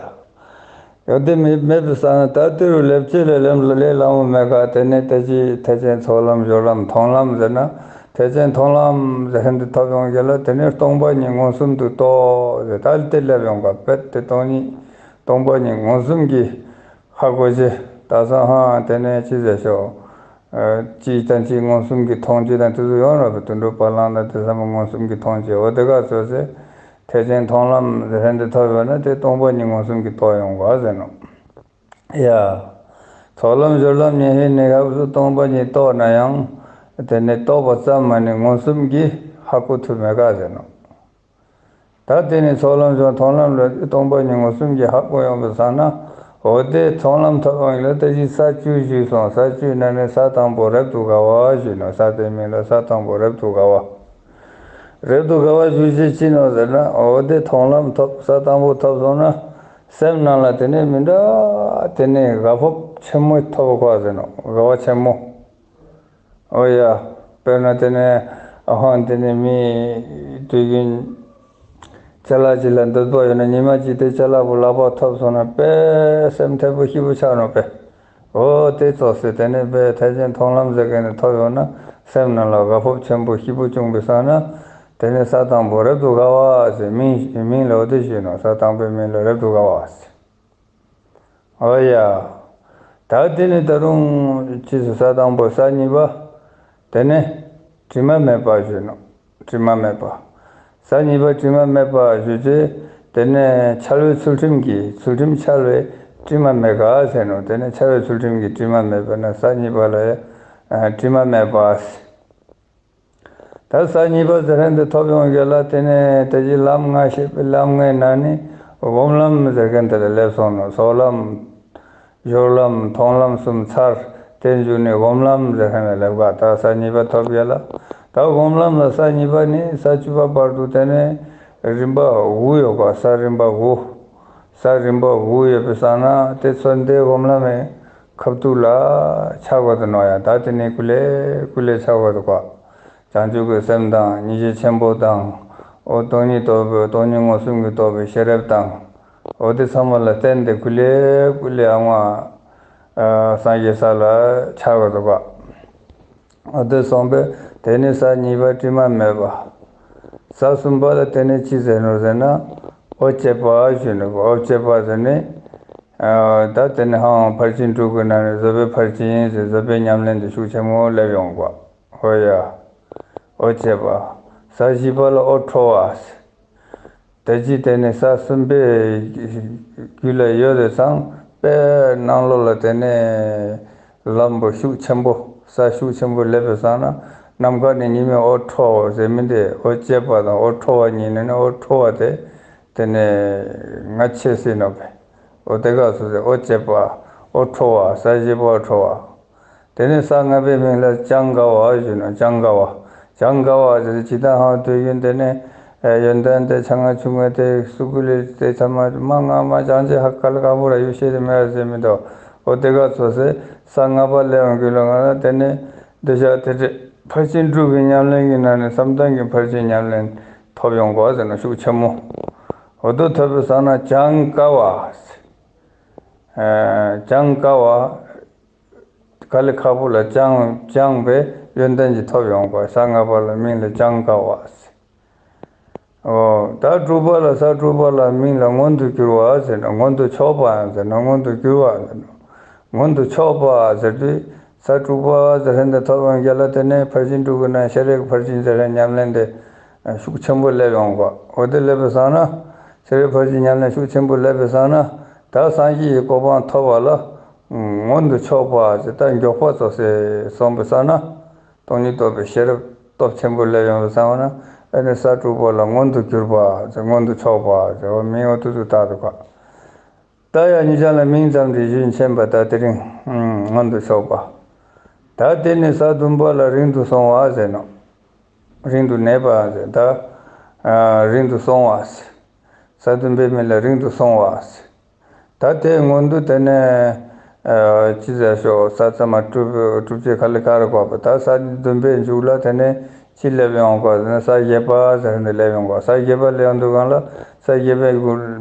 ཡོད་དེ་མེད་མེད་པའི་ས་ན་ད་དེ་རུ་ལེབ་ཅེ་ལེ་ལེམ་ལ་ལེ་ལ་འོང་མེད་ག་དེ་ནས་ད་ཅི་ཐེག་ཆེན་ཚོགས་ལམ་སྦྱོར་ལམ་མཐོང་ལམ་ཟེར་ན་ཐེག་ཆེན་མཐོང་ལམ་ཟེར་ཧན་དུ་ཐོབ་ཡོང་རྒྱུ་ལ་དེ་ནས་སྟོང་པ་ཉིད་མངོན་སུམ་དུ་རྟོགས་ཟེར་ད་དེ་ལེབ་ཡོང་ག་པེད་དེ་སྟོང་ཉིད་ སྟོང་པ་ཉིད་མངོན་སུམ་གྱིས་ཧ་གོ་ཅེས། ད་སང་ཧང་དེ་ནས་ཅི་ཟེར་ཤོག་ཨ་གཅིག་དང་གཅིག་མངོན་སུམ་གྱིས་མཐོང་ཅེས་དང་དེ་ཚོ་ཡོང་རོགས་པའི་དུད་འགྲོ་བ་ལང་དང་དེ་ཚང་མ་མངོན་སུམ་གྱིས་མཐོང་ཅེས། འོ་དེ་ག་ཚོད་ཟེར། ཐེག་ཆེན་མཐོང་ལམ་ཟེར་མཁན་དེ་ཐོབ་ཡོད་ན་དེ་སྟོང་པ་ཉིད་མངོན་སུམ་གྱིས་རྟོགས་ཡོང་བ་ཟེར་ནོ། ཡ། ཚོགས་ལམ་སྦྱོར་ལམ་ཉན་ཧེ་ནི་སྐབས་སུ་སྟོང་པ་ཉིད་རྟོགས་ན་ཡང་། དེ་ནི་རྟོགས་པ་ཙམ་མ་ནི་མངོན་སུམ་གྱིས་ཧ་གོ་ཐུབ་མེད་ག་ཟེར་ནོ། ད་དེ་ནི་ཚོགས་ལམ་སྦྱོར་མཐོང་ལམ་ལ་སྟོང་པ་ཉིད་མངོན་སུམ་གྱིས་ཧ་གོ་ཡོང་བའི་ས་ན། འོ་དེ་མཐོང་ལམ་ཐོབ་ཡོང་ལ་ད་ཅི་ས་བཅུ་ཞུས་སོང་། ས་བཅུ་ན་ནི་ས་དང་པོ་རབ་ཏུ་དགའ་བ་ཞུས་ནོ། ས་དེ་མིང་ལ་ས་དང་པོ་རབ་ཏུ་དགའ་བ། རབ་ཏུ་དགའ་བ་ཞུ་ཅེས་ཅི་ནོ་ཟེར་ན། འོ་དེ་མཐོང་ལམ་ཐོབ། ས་དང་པོ་ཐོབ་སོང་ན། སེམས་ནང་ལ་དེ་ནས་མི་འདྲ་དེ་ནས་དགའ་སྤོབས་ཆེན་མོ་ཐོབ་གོ་ཟེར་ནོ། དགའ་བ་ཆེན་མོ། འོ་ཡ། དཔེར་ན་དེ་ནས་ཨ་ཧོན་དེ་ནས་མི་དུས་རྒྱུན་ཅ་ལག་ཅིག་ལ་འདོད་པ་ཡོད་ན་ཉི་མ་གཅིག་དེ་ཅ་ལག་པོ་ལག་པ་ཐོབ་སོང་ན་དཔེ་སེམས་འཐད་པོ་སྐྱིད་པོ་ཆགས་ནོ་དཔེ། འོ་དེ་ཙོགས་སེ་དེ་ནས་དཔེ་ཐེག་ཆེན་མཐོང་ལམ་ཟེར་མཁན་དེ་ཐོབ་ཡོང་ན་སེམས་ནང་ལ་དགའ་སྤོབས་ཆེན་པོ་སྐྱིད་པོ་བྱུང་བའི་ས་ན། དེ་ནས་ས་དང་པོ་རབ་ཏུ་དགའ་བ་ཟེར་མིང་མིང་ལ་འོ་དེ་ཞུས་ནོ། ས་དང་པོའི་མིང་ལ་རབ་ཏུ་དགའ་བ་ཟེར། འོ་ཡ། ད་དེ་ནི་ད་རུང་ཕྱིས་སུ་ས་དང་པོ་ས་གཉིས་པ། དེ་ནི་དྲི་མ་མེད་པ་ཞུ་ནོ། དྲི་མ་མེད་པ། ས་གཉིས་པ་དྲི་མ་མེད་པ་ཞུ་ཅེས། དེ་ནི་འཆལ་བའི་ཚུལ་ཁྲིམས་ཀྱིས་ཚུལ་ཁྲིམས་འཆལ་བའི་དྲི་མ་མེད་ག་ཟེར་ནོ། དེ་ནི་འཆལ་བའི་ཚུལ་ཁྲིམས་ཀྱིས་དྲི་མ་མེད་པས་ན་ས་གཉིས་པ་ལ་ཡང་དྲི་མ་མེད་པ། ད་ས་གཉིས་པ་ཟེར་མཁན་དེ་ཐོབ་ཡོང་རྒྱུ་ལ་དེ་ནས་དེ་བཞིན་ལམ་ལྔ་བཤད་པའི་ལམ་ལྔའི་ནང་ནས་སྒོམ་ལམ་ཟེར་མཁན་དེ་ལ་སླེབས་སོང་ནོ། ཚོགས་ལམ། སྦྱོར་ལམ། མཐོང་ལམ་གསུམ་ཚར། དེ་མཇུག་ནས་སྒོམ་ལམ་ཟེར་མཁན་ལ་སླེབས་ག་ད་ས་གཉིས་པ་ཐོབ་རྒྱུ་ལ། ད་སྒོམ་ལམ་ལ་ས་གཉིས་པ་ནས་ས་བཅུ་པ་བར་དུ་དེ་ནས་རིམ་པ་དགུ་ཡོད་ག་ས་རིམ་པ་དགུ། ས་རིམ་པ་དགུ་ཡོད་པའི་ས་ན་དེ་ཚོ་འདི་སྒོམ་ལམ་མའི་ཁ་ཐུག་ལ་ཆགས་དགོས་འདུག་ནོ་ཡ། ད་དེ་ནས་ཀུ་ལེ་ཀུ་ལེ་ཆགས་དགོས་འདུག་ག་བྱང་ཆུབ་ཀྱི་སེམས་དང་སྙིང་རྗེ་ཆེན་པོ་དང་། འོ་སྟོང་ཉིད་རྟོགས་པའི་སྟོང་ཉིད་མངོན་སུམ་གྱིས་རྟོགས་པའི་ཤེས་རབ་དང་། འོ་དེ་ཚང་མ་ལ་བརྟེན་ཏེ་ཀུ་ལེ་ཀུ་ལེ་ཨ་མ་སངས་རྒྱས་ས་ལ་ཆགས་དགོས་འདུག་ག་འོ་དེ་སོང་པས་དེ་ནི་ས་གཉིས་པ་དྲི་མ་མེད་པ། ས་གསུམ་པ་ལ་དེ་ནི་ཅི་ཟེར་ནོ་ཟེར་ན། འོད་བྱེད་པ་ཞུ་ནོ། འོད་བྱེད་པ་ཟེར་ནི། ཨ་ད་དེ་ནི་ཧང་ཕར་ཕྱིན་དྲུག་གི་ནང་ནས་བཟོད་པའི་ཕར་ཕྱིན་ཟེར་བཟོད་པའི་ཉམས་ལེན་དེ་ཤུགས་ཆེན་མོ་སླེབས་ཡོང་གོ་ཧོ་ཡ། འོད་བྱེད་པ། ས་བཞི་པ་ལ་འོད་འཕྲོ་བ་ཟེར། དེ་ཅི་དེ་ནི་ས་གསུམ་པའི་རྒྱུད་ལ་ཡོད་དེ་ཙང་དཔེ་ནང་ལོགས་ལ་དེ་ནི་ལམ་པོ་ཤུགས་ཆེན་པོ་ས་ཤུགས་ཆེན་པོ་སླེབས་པའི་ས་ན་ནམ་མཁའ་ནས་ཉི་མའི་འོད་འཕྲོ་བ་ཟེར་མི་འདི་འོད་བྱེད་པ་དང་འོད་འཕྲོ་བ་གཉིས་ནི་ནི་འོད་འཕྲོ་བ་དེ་དེ་ནི་ང་ཆེ་སྲིད་ནོ་པས། འོ་དེ་ག་སོ་ཟེར་འོད་བྱེད་པ་འོད་འཕྲོ་བ་ས་བཞི་པ་འོད་འཕྲོ་བ། དེ་ནས་ས་ལྔ་པའི་མིང་ལ་ལྕང་དགའ་བ་ཞུ་ནོ། ལྕང་དགའ་བ། ལྕང་དགའ་བ་ཟེར་ཇི་ལྟར་ཧང་དུས་རྒྱུན་དེ་ནས་ཡོན་ཏན་དེ་ཆ་ང་ཆུང་ངུ་དེ་སུ་གུ་ལས་དེ་ཚང་མ་མ་ང་མ་ལྕང་ཅེ་ཧ་ག་ལ་ག་བོ་ར་ཡོད་ཤེས་དེ་མེད་ཟེར་མི་འདུག་འོ་དེ་ག་ཚོ་ཟེར་ས་ལྔ་པ་ལས་ཡོང་གི་ལ་ང་ལ་དེ་ནས་འདི་ཤ་དེ་དེ་ཕར་ཕྱིན་དྲུག་གི་ཉམས་ལེན་གྱི་ནང་ནས་བསམ་གཏན་གྱི་ཕར་ཕྱིན་ཉམས་ལེན་ཐོབ་ཡོང་གོ་ཟེར་ན་ཤུགས་ཆེན་མོ། འོ་དོ་ཐོབ་པའི་ས་ན་ལྕང་དགའ་བ་ཟེར། ལྕང་དགའ་བ། ག་ལེ་ཁ་བོ་ལ་ལྕང་ལྕང་བའི་ཡོན་ཏན་གྱི་ཐོབ་ཡོང་གོ་ས་ལྔ་པ་ལ་མིང་ལ་ལྕང་དགའ་བ་ཟེར། འོ་ད་དྲུག་པ་ལ་ས་དྲུག་པ་ལ་མིང་ལ་མངོན་དུ་གྱུར་བ་ཟེར་ན་མངོན་དུ་ཕྱོགས་པའང་ཟེར་ན་མངོན་དུ་གྱུར་བ་ཟེར་ན་མངོན་དུ་ཕྱོགས་པ་ཟེར་དུས་ས་དྲུག་པ་ཟེར་མཁན་དེ་ཐོབ་ཡོང་རྒྱུ་ལ་དེ་ནས་ཕར་ཕྱིན་དྲུག་གི་ནང་ཤེས་རིག་ཕར་ཕྱིན་ཟེར་མཁན་ཉམས་ལེན་དེ་ཤུགས་ཆེན་པོ་སླེབས་ཡོང་གོ་འོ་དེ་སླེབས་པའི་ས་ན་ཤེས་རིག་ཕར་ཕྱིན་ཉམས་ལེན་ཤུགས་ཆེན་པོ་སླེབས་པའི་ས་ན་ད་སངས་རྒྱས་ཀྱི་གོ་འཕང་ཐོབ་པ་ལ་མངོན་དུ་ཕྱོགས་པ་ཟེར་ད་མགྱོགས་པ་ཙོགས་སེ་སོང་པའི་ས་ན། སྟོང་ཉིད་རྟོགས་པའི་ཤེས་རབ་སྟོབས་ཆེན་པོ་སླེབས་ཡོང་བའི་ས་ན་ཨ་ནི་ས་དྲུག་པ་ལ་མངོན་དུ་གྱུར་པ་ཟེར་མངོན་དུ་ཕྱོགས་པ་ཟེར་བ་མིང་འོ་དུ་དུ་བཏགས་འདུག་ག་ད་ཡང་ཉིད་ཅག་ལ་མིང་ཙམ་དེ་ཞུས་མཁྱེན་པ་ད་དེ་རིང་མངོན་དུ་ཕྱོགས་པ། ད་དེ་ནི་ས་བདུན་པ་ལ་རིང་དུ་སོང་བ་ཟེར་ནོ། རིང་དུ་གནས་པ་ཟེར་ད་རིང་དུ་སོང་བ་ཟེར། ས་བདུན་པའི་མིང་ལ་རིང་དུ་སོང་བ་ཟེར། ད་དེ་སྔོན་དུ་དེ་ནས་ཅི་ཟེར་ཤོག་ས་ཚང་མ་གྲུབ་གྲུབ་ཆེ་ཁ་ལི་ཁ་ར་བཀག་པ་ད་ས་བདུན་པའི་མཇུག་ལ་དེ་ནས་ཅི་སླེབས་ཡོང་གོ་ཟེར་ན་ས་བརྒྱད་པ་ཟེར་ནས་སླེབས་ཡོང་གོ་ས་བརྒྱད་པ་སླེབས་ཡོང་དུས་གང་ལ་ས་བརྒྱད་པའི་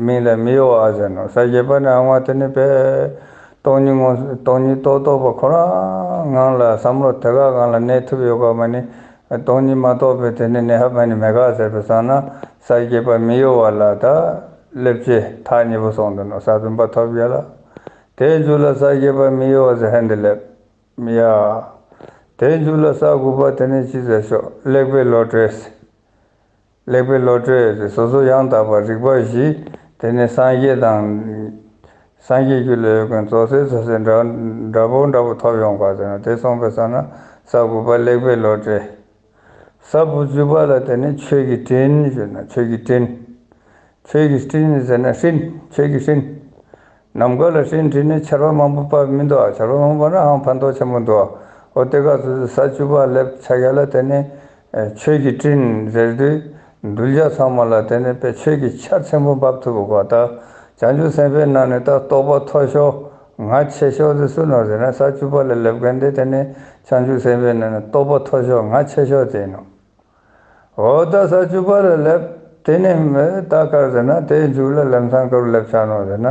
མིང་ལ་མི་གཡོ་བ་ཟེར་ནོ། ས་བརྒྱད་པ་ནས་ཨང་བ་དེ་ནས་པས་སྟོང་ཉིད་ངོ་སྟོང་ཉིད་རྟོགས་རྟོགས་པ་ཁོ་རང་ངང་ལ་བསམ་བློ་དེ་ག་གང་ལ་གནས་ཐུབ་ཡོད་ག་མ་ནི་སྟོང་ཉིད་མ་རྟོགས་པའི་དེ་ནས་གནས་ཧ་མ་ནི་མེད་ག་ཟེར་བའི་ས་ན་ས་བརྒྱད་པ་མི་གཡོ་བ་ལ་ད། སླེབས་བྱས་ཐག་ཉེ་པོ་སོང་འདུག་ནོ། ས་བདུན་པ་ཐོབ་ཡ་ལ། དེའི་མཇུག་ལ་ས་བརྒྱད་པ་མི་གཡོ་བ་ཟེར་ཧན་དེ་སླེབས་ཡ། དེའི་མཇུག་ལ་ས་དགུ་པ་དེ་ནས་ཅི་ཟེར་ཤོག་ལེགས་པའི་བློ་གྲོས། ལེགས་པའི་བློ་གྲོས་ཟེར་སོ་སོ་ཡང་དག་པ་རིག་པ་བཞི། དེ་ནས་སངས་རྒྱས་དང་། སངས་རྒྱས་རྒྱུད་ལ་ཡོད་མཁན་ཙོགས་ཟེར་ཙོགས་ཟེར་འདྲ་འདྲ་པོ་འདྲ་པོ་ཐོབ་ཡོང་ག་ཟེར་ན། དེ་སོང་པའི་ས་ན་ས་དགུ་པ་ལེགས་པའི་བློ་གྲོས། ས་བཅུ་པ་ལ་དེ་ནི་ཆོས་ཀྱི་སྤྲིན་ཞུ་ན། ཆོས་ཀྱི་སྤྲིན། ཆོས་ཀྱི་སྤྲིན་ཟེར་ན་སྤྲིན། ཆོས་ཀྱི་སྤྲིན། ནམ་མཁའ་ལ་སྤྲིན་བྲིས་ནས་ཆར་པ་མང་པོ་བབས་མི་འདུག་ཨ། ཆར་པ་མང་པོ་ན་ཧང་ཕན་ཐོགས་ཆེན་པོ་འདུག་ཨ། འོ་དེ་ག་ཚོད་ས་བཅུ་པ་སླེབས་ཆ་ག་ལ་དེ་ནི་ཆོས་ཀྱི་སྤྲིན་ཟེར་དུས་གདུལ་བྱ་ཚང་མ་ལ་དེ་ནི་དཔེ་ཆོས་ཀྱི་ཆར་ཆེན་པོ་འབབ་ཐུབ་པ་གོ། ད་བྱང་ཆུབ་སེམས་དཔའི་ནང་ནས་ད་རྟོགས་པ་མཐོ་ཤོས་ང་ཆེ་ཤོས་དེ་སུ་ནོ་ཟེར་ན། ས་བཅུ་པ་ལ་སླེབས་མཁན་དེ་དེ་ནི་བྱང་ཆུབ་སེམས་དཔའི་ནང་ནས་རྟོགས་པ་མཐོ་ཤོས་ང་ཆེ་ཤོས་དེ་ཡིན་ནོ། འོ་ད་ས་བཅུ་པ་ལ་སླེབས། དེ་ནས་ད་ག་རེ་ཟེར་ན། དེའི་མཇུག་ལ་ལམ་སང་ག་རེ་སླེབས་ཆ་ནོ་ཟེར་ན།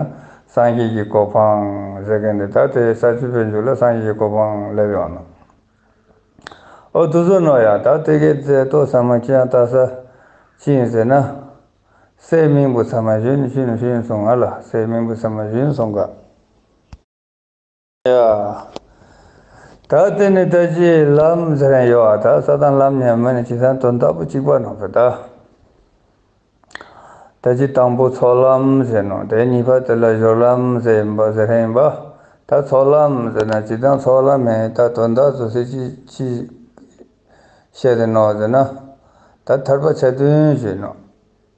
སངས་རྒྱས་ཀྱི་གོ་འཕང་ཟེར་མཁན་དེ། ད་དེ་ས་བཅུ་པའི་མཇུག་ལ་སངས་རྒྱས་ཀྱི་གོ་འཕང་སླེབས་ཡོང་ནོ། འོ་དེ་ཚོ་ནོ་ཡ། ད་དེ་གའི་རྩལ་ཏོ་ཚང་མ་ཅི་ཡང་ལྟ་ས་ཅི་ཡིན་ཟེར་ན། སའི་མིང་པོ་ཚང་མ་གཞོན་གཞོན་གཞོན་སོང་ང་ལ། སའི་མིང་པོ་ཚང་མ་གཞོན་སོང་ག་ཡ། ད་དེ་ནི་ད་ཅི་ལམ་ཟེར་ཡང་ཡོད་ཨ། ད་ས་དང་ལམ་ཉམས་མ་ནི་ཅི་ས་དོན་དག་པོ་གཅིག་པ་ནང་གི་ད། ད་ཅི་དང་པོ་ཚོགས་ལམ་ཟེར་ནོ། དེ་གཉིས་པ་དེ་ལ་སྦྱོར་ལམ་ཟེར་ཡིན་པ་ཟེར་ཡིན་པ། ད་ཚོགས་ལམ་ཟེར་ན་ཅི་དང་ཚོགས་ལམ་མེད་ད་དོན་དག་ཚོ་ཟེར་ཅི་ཅི་བཤད་དེ་ནོ་ཟེར་ན། ད་ཐར་པ་ཆ་མཐུན་ཟེར་ནོ།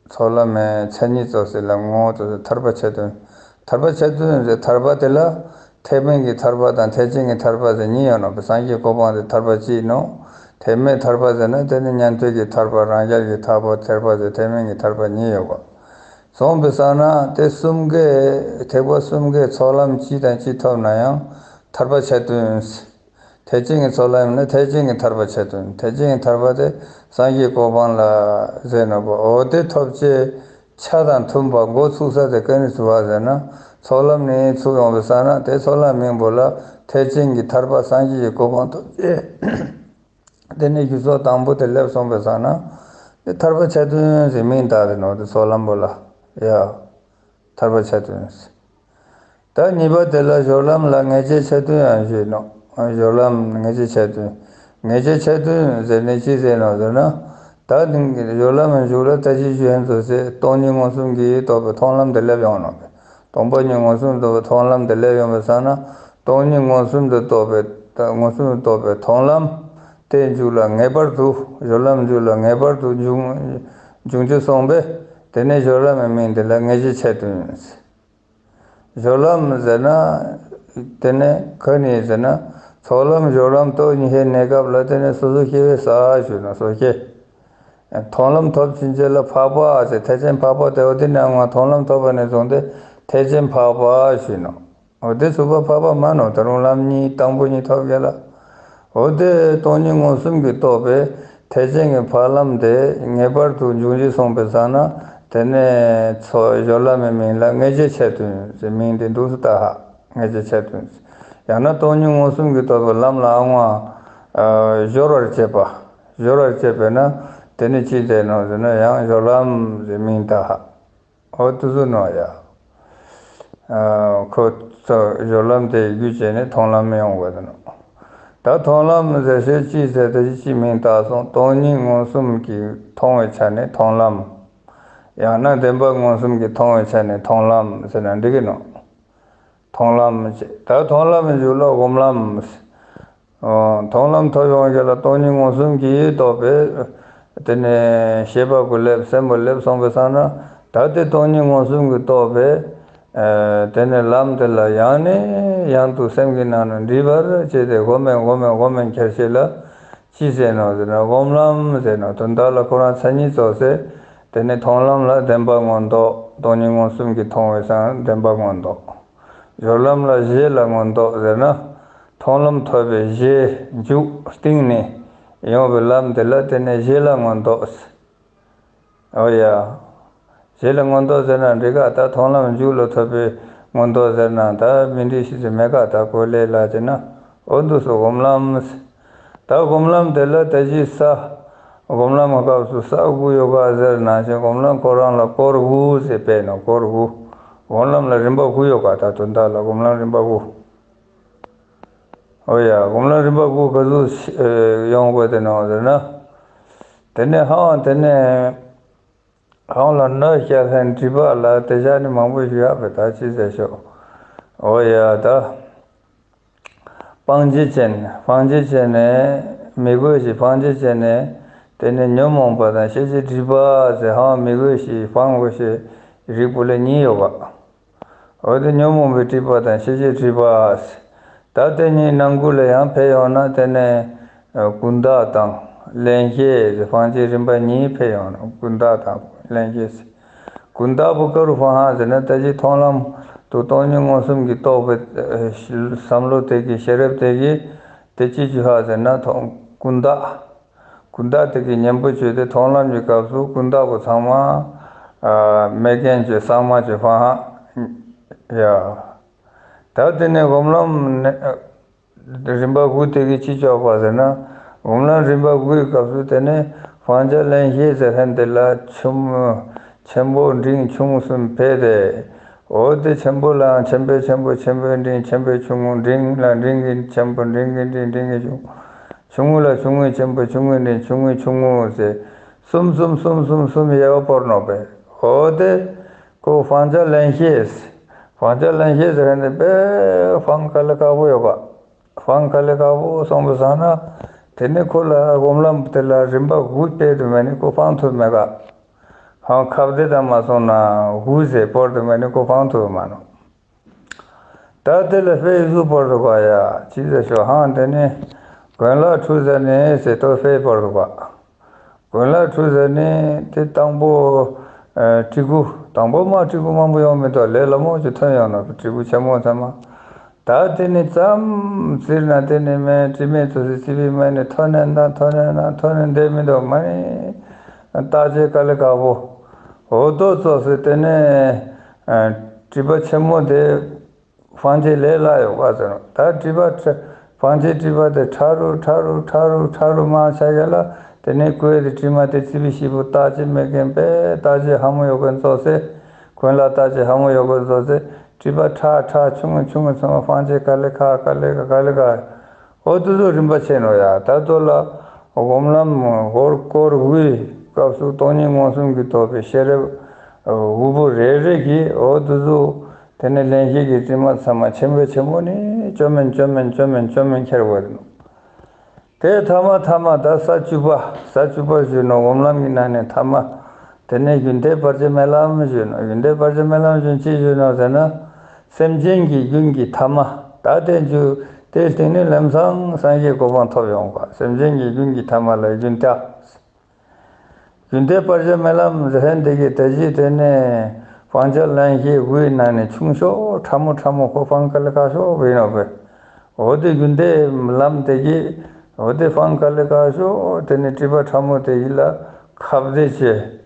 ཚོགས་ལམ་མེད་མཚན་ཉིད་ཙོགས་ཟེར་ལ་ངོ་བོ་ཙོགས་ཟེར་ཐར་པ་ཆ་མཐུན། ཐར་པ་ཆ་མཐུན་ཟེར་ཐར་པ་དེ་ལ་ཐེག་དམན་གྱི་ཐར་པ་དང་ཐེག་ཆེན་གྱི་ཐར་པ་ཟེར་གཉིས་ཡོད་ནོ། སངས་རྒྱས་གོ་འཕང་དེ་ཐར་པ་གཅིག་ནོ། ཐེག་དམན་ཐར་པ་ཟེར་ན་དེ་ནི་ཉན་ཐོས་ཀྱི་ཐར་པ། རང་རྒྱལ་གྱི་ཐར་པ། ཐར་པ་ཟེར་ཐེག་དམན་གྱི་ཐར་པ་གཉིས་ཡོད་པ། སོང་པའི་ས་ན་དེ་གསུམ་ཀའི་ཐེག་པ་གསུམ་ཀའི་ཚོགས་ལམ་གཅིག་དང་གཅིག་ཐོབ་ན་ཡང་ཐར་པ་ཆ་མཐུན། ཐེག་ཆེན་གྱི་ཚོགས་ལམ་ནི་ཐེག་ཆེན་གྱི་ཐར་པ་ཆ་མཐུན། ཐེག་ཆེན་གྱི་ཐར་པ་དེ་སངས་རྒྱས་གོ་འཕང་ལ་ཟེར་ནོ་པ། འོ་དེ་ཐོབ་ཅེས་ཆ་དང་མཐུན་པ་འགོ་ཚུགས་ས་དེ་ག་ནས་ཚུགས་པ་ཟེར་ན། ཚོགས་ལམ་ནས་ཚུགས་ཡོང་བའི་ས་ན་དེ་ཚོགས་ལམ་མིང་པོ་ལ་ཐེག་ཆེན་གྱི་ཐར་པ་སངས་རྒྱས་ཀྱི་གོ་འཕང་ཐོབ་ཅེས། དེ་ནས་རྒྱུ་ཚོགས་དང་པོ་དེ་སླེབས་སོང་པའི་ས་ན་དེ་ཐར་པ་ཆ་མཐུན་ཟེར་མིང་བཏགས་ཏེ་ནོ། དེ་ཚོགས་ལམ་པོ་ལ་ཡ། ཐར་པ་ཆ་མཐུན་ཟེར། ད་གཉིས་པ་དེ་ལ་སྦྱོར་ལམ་ལ་ངེས་བྱེད་ཆ་མཐུན་ཡང་ཞུས་ནོ། སྦྱོར་ལམ་ངེས་བྱེད་ཆ་མཐུན། ངེས་བྱེད་ཆ་མཐུན་ཟེར་ནས་ཅི་ཟེར་ནོ་ཟེར་ན། ད་སྦྱོར་ལམ་མཇུག་ལ་ད་ཅི་ཞུ་ཡན་ཚོ་ཟེར་སྟོང་ཉིད་མངོན་སུམ་གྱིས་རྟོགས་པའི་མཐོང་ལམ་དེ་སླེབས་ཡོང་ནོ། སྟོང་པ་ཉིད་མངོན་སུམ་རྟོགས་པའི་མཐོང་ལམ་དེ་སླེབས་ཡོང་བའི་ས་ན། སྟོང་ཉིད་མངོན་སུམ་དུ་རྟོགས་པའི་མངོན་སུམ་དུ་རྟོགས་པའི་མཐོང་ལམ་དེ་མཇུག་ལ་ངེས་པར་དུ། སྦྱོར་ལམ་མཇུག་ལ་ངེས་པར་དུ་འབྱུང་འབྱུང་རྒྱུ་སོང་པས། དེ་ནས་སྦྱོར་ལམ་གྱི་མིང་དེ་ལ་ངེས་བྱེད་ཆ་མཐུན། སྦྱོར་ལམ་ཟེར་ན། དེ་ནས་ག་ནས་ཟེར་ན། ཚོགས་ལམ་སྦྱོར་ལམ་སྟོང་ཉིད་ཤེས་གནས་སྐབས་ལ་དེ་ནས་སོ་སོ་སྐྱེ་བོའི་ས་ཞུ་ན་སོ་སྐྱེ། མཐོང་ལམ་ཐོབ་ཕྱིན་ཆད་ལ་འཕགས་པ་ཟེར་ཐེག་ཆེན་འཕགས་པ་དེ། འོ་དེ་ནས་ང་མཐོང་ལམ་ཐོབ་པ་ནས་བཟུང་སྟེ་ཐེག་ཆེན་འཕགས་པ་ཞུ་ནོ། འོ་དེ་ཚུགས་པ་འཕགས་པ་མ་ནོ། ད་རུང་ལམ་གཉིས་དང་པོ་གཉིས་ཐོབ་ཡ་ལ། འོ་དེ་སྟོང་ཉིད་མངོན་སུམ་གྱིས་རྟོགས་པའི་ཐེག་ཆེན་གྱི་འཕགས་ལམ་དེ་ངེས་པར་དུ་འབྱུང་བཞི་སོང་པའི་ས་ན། དེ་ནས་ཚོགས་སྦྱོར་ལམ་གྱི་མིང་ལ་ངེས་བྱེད་ཆ་མཐུན་ཟེར་མིང་དེ་འདུག་སུ་ལྟ་ཧ། ངེས་བྱེད་ཆ་མཐུན། ཡང་ན་སྟོང་ཉིད་མངོན་སུམ་གྱིས་རྟོགས་པའི་ལམ་ལའང་སྦྱོར་བར་བྱེད་པ། སྦྱོར་བར་བྱེད་པས་ན་དེ་ནི་ཅི་ཟེར་ནོ་ཟེར་ན་ཡང་སྦྱོར་ལམ་ཟེར་མིང་བཏགས་ཧ། འོ་དེ་ཚོ་ནོ་ཡ། ཨ་ཁོ་ཚོ་སྦྱོར་ལམ་དེ་བརྒྱུད་བྱས་ནས་མཐོང་ལམ་ཡོང་དགོས་དེ་ནོ། ད་མཐོང་ལམ་ཟེར་ཤེས་ཅི་ཟེར་དེ་ཅི་མིང་བཏགས་སོང་། སྟོང་ཉིད་མངོན་སུམ་གྱིས་མཐོང་བའི་ཆ་ནས་མཐོང་ལམ། ཡང་ན་བདེན་པ་མངོན་སུམ་གྱིས་མཐོང་བའི་ཆ་ནས་མཐོང་ལམ་ཟེར་ན་འགྲིག་གི་ནོ། མཐོང་ལམ་ཅེས། ད་མཐོང་ལམ་མཇུག་ལ་སྒོམ་ལམ། མཐོང་ལམ་ཐོབ་ཡོང་རྒྱུ་ལ་སྟོང་ཉིད་མངོན་སུམ་གྱིས་རྟོགས་པའི། དེ་ནས་ཤེས་པ་པོ་སླེབས་སེམས་པ་སླེབས་སོང་པའི་ས་ན། ད་དེ་སྟོང་ཉིད་མངོན་སུམ་གྱིས་རྟོགས་པའི། དེ་ནས་ལམ་དེ་ལ་ཡང་ནས་ཡང་དུ་སེམས་ཀྱི་ནང་ནས་འདྲིས་པར་བྱས་ཏེ་སྒོམ་མེད་སྒོམ་མེད་སྒོམ་མེད་འཁྱེར་བྱེད་ལ། ཅི་ཟེར་ནོ་ཟེར་ན་སྒོམ་ལམ་ཟེར་ནོ། དོན་དག་ལ་ཁོ་རང་མཚན་ཉིད་རྫོགས་ཚེ། དེ་ནས་མཐོང་ལམ་ལ་བདེན་པ་མངོན་རྟོགས། སྟོང་ཉིད་མངོན་སུམ་གྱིས་མཐོང་བའི་སང་བདེན་པ་མངོན་རྟོགས། སྦྱོར་ལམ་ལ་གཞི་ལ་མངོན་རྟོགས་ཟེར་ན། མཐོང་ལམ་ཐོབ་པའི་གཞི་མཇུག་སྟེང་ནས་ཡོང་བའི་ལམ་དེ་ལ་དེ་ནས་གཞི་ལ་མངོན་རྟོགས། ཨོ་ཡ། གཞི་ལ་མངོན་རྟོགས་ཟེར་ན་འགྲིག་ག་ད་མཐོང་ལམ་མཇུག་ལ་ཐོབ་པའི་མངོན་རྟོགས་ཟེར་ན་ད་མི་འགྲིག་ཤེས་ཀྱི་མེད་ག་ད་གོ་ལས་ལ་ཅེ་ན། འོ་འདུག་སོ་སྒོམ་ལམ། ད་སྒོམ་ལམ་དེ་ལ་ད་གཞི་ས། སྒོམ་ལམ་གྱི་སྐབས་སུ་ས་དགུ་ཡོད་ག་ཟེར་ན་ཞེ་སྒོམ་ལམ་ཁོ་རང་ལ་སྐོར་དགུ་ཟེར་བས་ན་སྐོར་དགུ། སྒོམ་ལམ་ལ་རིམ་པ་དགུ་ཡོད་ག་ད་དོན་དག་ལ་སྒོམ་ལམ་རིམ་པ་དགུ། ཨོ་ཡ་སྒོམ་ལམ་རིམ་པ་དགུ་ག་ཚོད་ཡོང་དགོས་དེ་ནོ་ཟེར་ན། དེ་ནས་ཧང་དེ་ནས། གང་ལ་གནོད་སྐྱེལ་མཁན་སྒྲིབ་པ་ལ་དེ་བྱས་ནས་མང་པོ་ཞིག་ཡོད་པས་ད་ཅི་ཟེར་ཤོག་ཨོ་ཡ་ད། སྤང་བྱེད་ཅན་སྤང་བྱེད་ཅན་ནས་མི་དགོས་ཤིང་སྤང་བྱེད་ཅན་ནས་དེ་ནས་ཉོན་མོངས་པ་དང་ཤེས་བྱའི་སྒྲིབ་པ་ཟེར་ཧང་མི་དགོས་ཤིང་སྤང་དགོས་ཤིང་རིགས་པོ་ལས་གཉིས་ཡོད་པ། འོ་དེ་ཉོན་མོངས་པའི་སྒྲིབ་པ་དང་ཤེས་བྱའི་སྒྲིབ་པ། ད་དེ་གཉིས་ནང་ཁུལ་ལ་ཡང་འཕེལ་ཡོང་ན་དེ་ནས་ཀུན་བརྟགས་དང་ལྷན་སྐྱེས་སྤང་བྱའི་རིམ་པ་གཉིས་འཕེལ་ཡོང་ན་ཀུན་བརྟགས་དང་ལྷན་སྐྱེས། ཀུན་བརྟགས་པོ་ཀ་རུ་སྤང་ཧ་ཟེར་ན་ད་ཅི་མཐོང་ལམ་དུ་སྟོང་ཉིད་མངོན་སུམ་གྱིས་རྟོགས་པའི་བསམ་བློ་དེ་གི་ཤེས་རབ་དེ་གི་དེ་ཅི་ཅི་ཧ་ཟེར་ན་མཐོང་ཀུན་བརྟགས། ཀུན་བརྟགས་དེ་གི་གཉེན་པོ་བྱོས་ཏེ་མཐོང་ལམ་གྱི་སྐབས་སུ་ཀུན་བརྟགས་པོ་ཚང་མ་མེད་མཁན་བྱོས་གཙང་མ་བྱོས་སྤང་ཧ། ཡ། ད་དེ་ནས་སྒོམ་ལམ་ནས་རིམ་པ་དགུ་དེ་གི་ཅི་ལྕོགས་པ་ཟེར་ན། སྒོམ་ལམ་རིམ་པ་དགུའི་སྐབས་སུ་དེ་ནས་སྤང་བྱ་ལྷན་སྐྱེས་ཟེར་མཁན་དེ་ལ་ཆུང་ཆེན་པོ་འབྲིང་ཆུང་གསུམ་འཕེལ་ཏེ། འོ་དེ་ཆེན་པོ་ལའང་ཆེན་པོའི་ཆེན་པོ་ཆེན་པོའི་འབྲིང་ཆེན་པོའི་ཆུང་ངུ་འབྲིང་ལ་འབྲིང་གི་ཆེན་པོ་འབྲིང་གི་འབྲིང་འབྲིང་གི་ཆུང་། ཆུང་ངུ་ལ་ཆུང་ངུའི་ཆེན་པོ་ཆུང་ངུའི་འབྲིང་ཆུང་ངུའི་ཆུང་ངུ་ཟེར། གསུམ་གསུམ་གསུམ་གསུམ་གསུམ་ཡལ་བ་བོར་ནོ་པས། འོ་དེ། ཁོ་སྤང་བྱ་ལྷན་སྐྱེས། སྤང་བྱ་ལྷན་སྐྱེས་ཟེར་ནི་དཔེ་སྤང་དཀའ་ལས་ཁག་པོ་ཡོད་པ། སྤང་དཀའ་ལས་ཁག་པོ་སོང་པ་སང་ན། དེ་ནི་ཁོ་ལ་སྒོམ་ལམ་དེ་ལ་རིམ་པ་དགུ་སྤེལ་དུ་མེད་ནི་ཁོ་སྤང་ཐུབ་མེད་ག་ཧང་ཁ་བདེ་དང་མ་སོང་ན་དགུ་ཟེར་བོར་དུ་མེད་ནི་ཁོ་སྤང་ཐུབ་མ་ནོ། ད་དེ་ལ་དཔེ་གཟུགས་བོར་དུ་ག་ཡ་ཅི་ཟེར་ཤོག་ཧང་དེ་ནི་དགོན་ལག་ཁྲུ་ཟེར་ནི་ཟེར་ཏོ་དཔེ་བོར་དུ་ག་དགོན་ལག་ཁྲུ་ཟེར་ནི་དེ་དང་པོ། ཨ་སྤྲུལ་སྐུ་དང་པོ་མ་སྤྲུལ་སྐུ་མང་པོ་ཡོང་མི་འདུག་ལས་སླ་མོ་ཅིག་ཐོན་ཡོང་ན་སྤྲུལ་སྐུ་ཆེན་མོ་ཚང་མ། ད་དེ་ནི་ཙམ་བཙིར་ན་དེ་ནི་མེ་དྲི་མེད་ཚོ་སི་སི་བི་མ་ནི་ཐོན་ནས་ན་ཐོན་ནས་ན་ཐོན་ནས་བསྡད་མི་འདུག་མ་ནི། བརྟག་དཔྱད་དཀའ་ལས་ཁག་པོ། འོ་དོ་ཚོ་སི་དེ་ནི། ཨ་སྒྲིབ་པ་ཆེན་མོ་དེ། སྤང་བྱའི་ལས་སླ་ཡོད་པ་ཟེར་ནོ། ད་སྒྲིབ་པ་ཕྲ་སྤང་བྱའི་སྒྲིབ་པ་དེ་ཕྲ་རུ་ཕྲ་རུ་ཕྲ་རུ་ཕྲ་རུ་མང་ཆ་ཡ་ལ་དེ་ནས་ཀོས་དེ་དྲི་མ་དེ་ཙི་པི་ཤི་པོ་བརྟག་དཔྱད་མེད་མཁན་པས་བརྟག་དཔྱད་ཧ་མོ་ཡོད་མཁན་ཚོ་སེ། གོན་ལ་བརྟག་དཔྱད་ཧ་མོ་ཡོད་མཁན་ཚོ་སེ། སྒྲིབ་པ་ཕྲ་ཕྲ་ཆུང་ངུ་ཆུང་ངུ་ཚང་མ་སྤང་བྱའི་དཀའ་ལས་ཁག་དཀའ་ལས་ཁག་དཀའ་ལས་ཁག་འོ་དུ་ཚོ་རིམ་པ་ཆེ་ནོ་ཡ། ད་དོ་ལ་སྒོམ་ལམ་སྐོར་སྐོར་དགུའི་སྐབས་སུ་སྟོང་ཉིད་མངོན་སུམ་གྱིས་རྟོགས་པའི་ཤེས་རབ་དབུལ་པོ་རེ་རེ་གིས་འོ་དུ་ཚོ། དེ་ནས་ལྷན་སྐྱེས་ཀྱི་དྲི་མ་ཚང་མ་ཆེན་པོ་ཆེན་པོ་ནི་བཅོམ་མིན་བཅོམ་མིན་བཅོམ་མིན་བཅོམ་མིན་ཁྱེར་བ་རེད། དེ་ཐ་མ་ཐ་མ་ད་ས་བཅུ་པ་ས་བཅུ་པ་ཞུས་ནོ་སྒོམ་ལམ་གྱི་ནང་ནས་ཐ་མ། དེ་ནས་རྒྱུན་མཐའི་བར་ཆད་མེད་ལམ་ཞུས་ནོ་རྒྱུན་མཐའི་བར་ཆད་མེད་ལམ་ཞུས་ཅི་ཞུས་ནོ་ཟེར་ན། སེམས་ཅན་གྱི་རྒྱུན་གྱི་ཐ་མ་ད་དེ་རྒྱུ་དེའི་སྟེང་ནས་ལམ་སང་སངས་རྒྱས་གོ་འཕང་ཐོབ་ཡོང་བ་སེམས་ཅན་གྱི་རྒྱུན་གྱི་ཐ་མ་ལ་རྒྱུན་མཐའ། རྒྱུན་མཐའི་བར་ཆད་མེད་ལམ་ཟེར་མཁན་དེ་གི་དེ་རྗེས་དེ་ནས་སྤང་བྱ་ལྷན་སྐྱེས་དགུའི་ནང་ནས་ཆུང་ཤོས་ཕྲ་མོ་ཕྲ་མོ་ཁོ་སྤང་དཀའ་ལས་ཁག་ཤོས་བས་ནོ་བས། འོ་དེ་རྒྱུན་མཐའི་ལམ་དེ་གི་འོ་དེ་སྤང་དཀའ་ལས་ཁག་ཤོས་དེ་ནས་སྒྲིབ་པ་ཕྲ་མོ་དེ་གི་ལ་ཁ་བདེ་བྱས།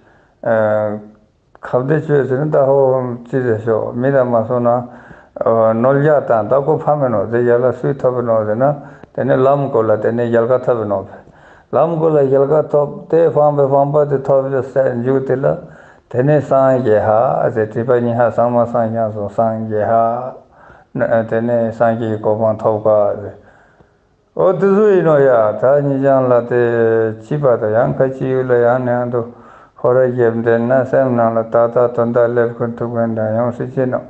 ཁ་བདེ་བྱས་ཟེར་ན་ད་ཧོ་ཅི་ཟེར་ཤོག་མི་དང་མ་སོང་ན་ནོར་རྒྱག་དང་ད་ཁོ་ཕ་མེད་ནོ་དེ་ཡ་ལ་སུས་ཐོབ་ནོ་ཟེར་ན་དེ་ནས་ལམ་སྐོར་ལ་དེ་ནས་ཡལ་ག་ཐོབ་ནོ། ལམ་སྒོ་ལ་ཡལ་ག་ཐོབ་སྟེ་སྤངས་པའི་སྤངས་པ་དེ་ཐོབ་ཡོད་སའི་མཇུག་དེ་ལ། དེ་ནས་སངས་རྒྱས་ཧ་ཟེར་སྒྲིབ་པ་གཉིས་ཧ་སངས་མ་སངས་ཀྱང་སོང་སངས་རྒྱས་ཧ། དེ་ནས་སངས་རྒྱས་ཀྱི་གོ་འཕང་ཐོབ་ག་ཟེར། འོ་དེ་ཚོ་ཡིན་ནོ་ཡ་ད་ཉིད་ཀྱང་ལ་དེ་ཅི་པ་དང་ཡང་ཁ་ཅིག་ཡུལ་ལ་ཡང་ནས་ཡང་དུ་ཧོ་ར་རྒྱབ་འདེད་ན་སེམས་ནང་ལ་ཏག་ཏག་དོན་དག་སླེབས་ཁུལ་ཐུབ་མཁན་འདྲ་ཡོང་སྲིད་ཅེ་ནོ།